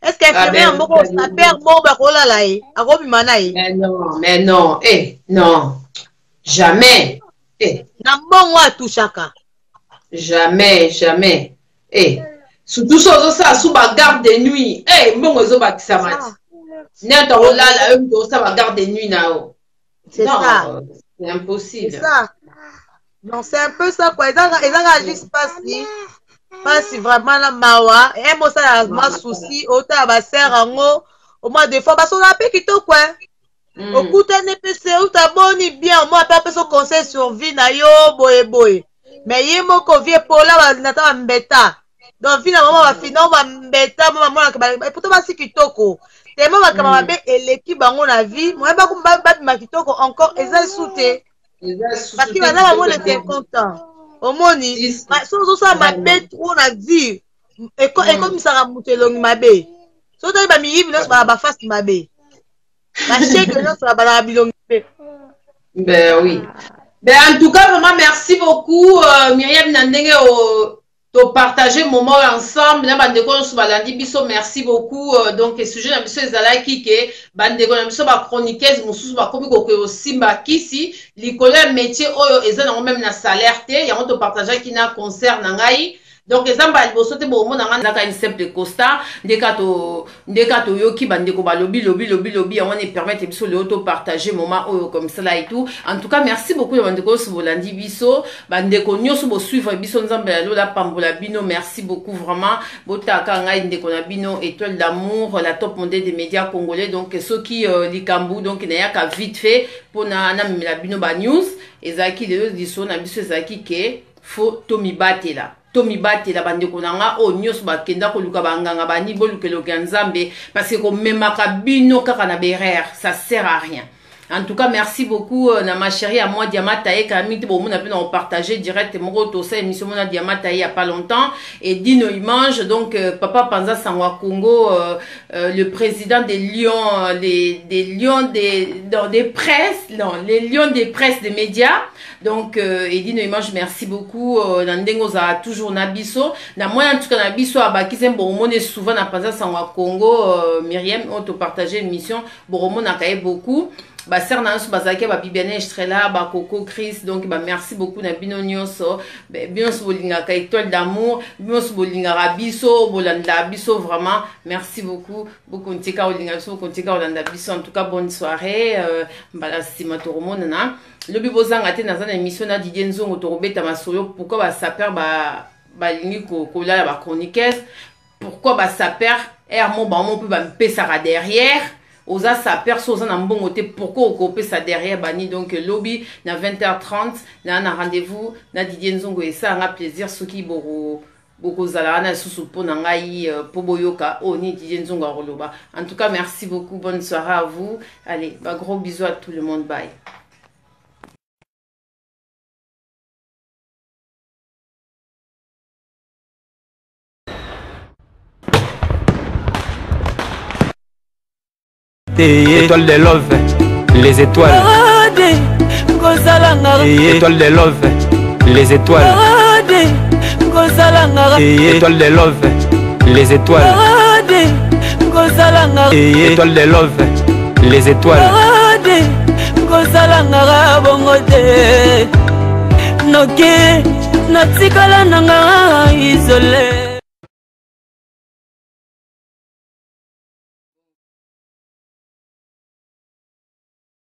Est ce que infirmière moko, sapeur moko, bakolala ye, akobima na ye? Mais non, mais non, eh non, jamais, eh. Na mbongo atouchaka? Jamais, jamais, eh. Surtout so ozosala su bagarde de nuit, eh, mbongo ezobakisama ti nde akolala yo moto osala bagarde de nuit na yo. C'est ça. C'est impossible. C'est ça. Non, c'est un peu ça quoi. Ezaka juste pasi, pasi vraiment na mawa. E mosala mwa souci, otala basere yango omwa, des fois basolaka mpe kitoko. Okutani mpe se uta boni bien, omwa mpe apesa conseil sur vie na yo boye boye, mais ye moko vie epola, nata bambeta. Donc vie na bango, bafina bambeta mo, bamonaka pourtant basi kitoko tellement, makambo mabe eleki bango na vie, moye babima kitoko encore eza esu te, parce que baza bango de 50 ans. Omoni, so ozosala mabe trop na vie, ekomisaka moto elongi mabe. So otali bamiyibi nyonso, bala bafasi mabe, basheke nyonso balaka bilongi mabe. Ben oui, ben en tout cas vraiment merci beaucoup, Myriam, na ndenge topartage moment oyo ensemble na bandeko nyonso balandi biso. Merci beaucoup. Donc sujet na biso ezalaki ke bandeko na biso bachroniqueuse mosusu bakomi kokoya osimba kisi likolo ya métier oyo eza nango même na salaire te. Yango topartageaki na concert na ngai. Donc eza mbala liboso te bokomona ngai nazaka une simple constat. Ndeka toyoki bandeko balobi lobi lobi lobi, yango wana epermettre biso lelo topartage moment oyo comme ça là et tout. En tout cas merci beaucoup na bandeko nyonso bolandi biso, bandeko nyonso bosuivre biso. Nzambe ya lola pambola bino. Merci beaucoup vraiment. Botaka ngai ndeko na bino Étoile d'amour, la top modèle des médias congolais. Donc soki likambo, donc nayaka vite fait mpona namemela bino banews. Ezalaki lelo lisolo na biso ezalaki ke faut tomibatela, tomibatela. Bandeko na nga oyo nyonso bakenda koluka banganga bani, boluka eloko ya Nzambe, parce que komemaka bino kaka na berere, ça sert à rien. En tout cas merci beaucoup na ma chérie à moi, Diama Taye. Kala mingi te bomona mpe na kopartage direct moko, tosala émission mona Diama Taye ya pas longtemps. Et Dino Imange, donc papa Panza Sango ya Congo, le président des lions, les, des lions des, non, des presses, non, les lions des presses, des médias. Donc Edino Imange, merci beaucoup na ndenge ozala toujours na biso, na mwana en tout cas na biso abakisi. Bomone souvent na Panza Sango ya Congo, Myriam oyo topartage émission, bokomonaka ye beaucoup. Basere na nyonso bazalaki, babibiane Estrela, bakoko Chris. Donc bamerci beaucoup na bino nyonso, bino nyonso bolingaka Étoile d'amour, bino nyonso bolingaka biso, bolandaka biso. Vraiment merci beaucoup. Bokontika kolinga biso, bokontika kolanda biso. En tout cas bonne soirée. Mbala nsima tokomonana lobi, bozanga te. Naza na émission na Didier Nzongo, tokobeta masolo pourquoi basaper balingi kolala bachroniqueuse, pourquoi basaper aire mo bango mpe bamipesaka derrière. Oza saper, so oza na mbongo te, pourquoi okopesa derrière bani? Donc lobi na 20h30 na rendez-vous na Didier Nzongo. Esalanga plaisir soki boko bokozala wana lisusu mpo na ngai, mpo boyoka oyo nini Didier Nzongo akoloba. En tout cas merci beaucoup, bonne soirée à vous. Allez, ba gros bisous à tout le monde, bye. Étoile de love, les étoiles. Étoile de love, les étoiles. Étoile de love, les étoiles. Étoile de love, les étoiles. Kosalangaka bongo te, noki natikala nanga isolé.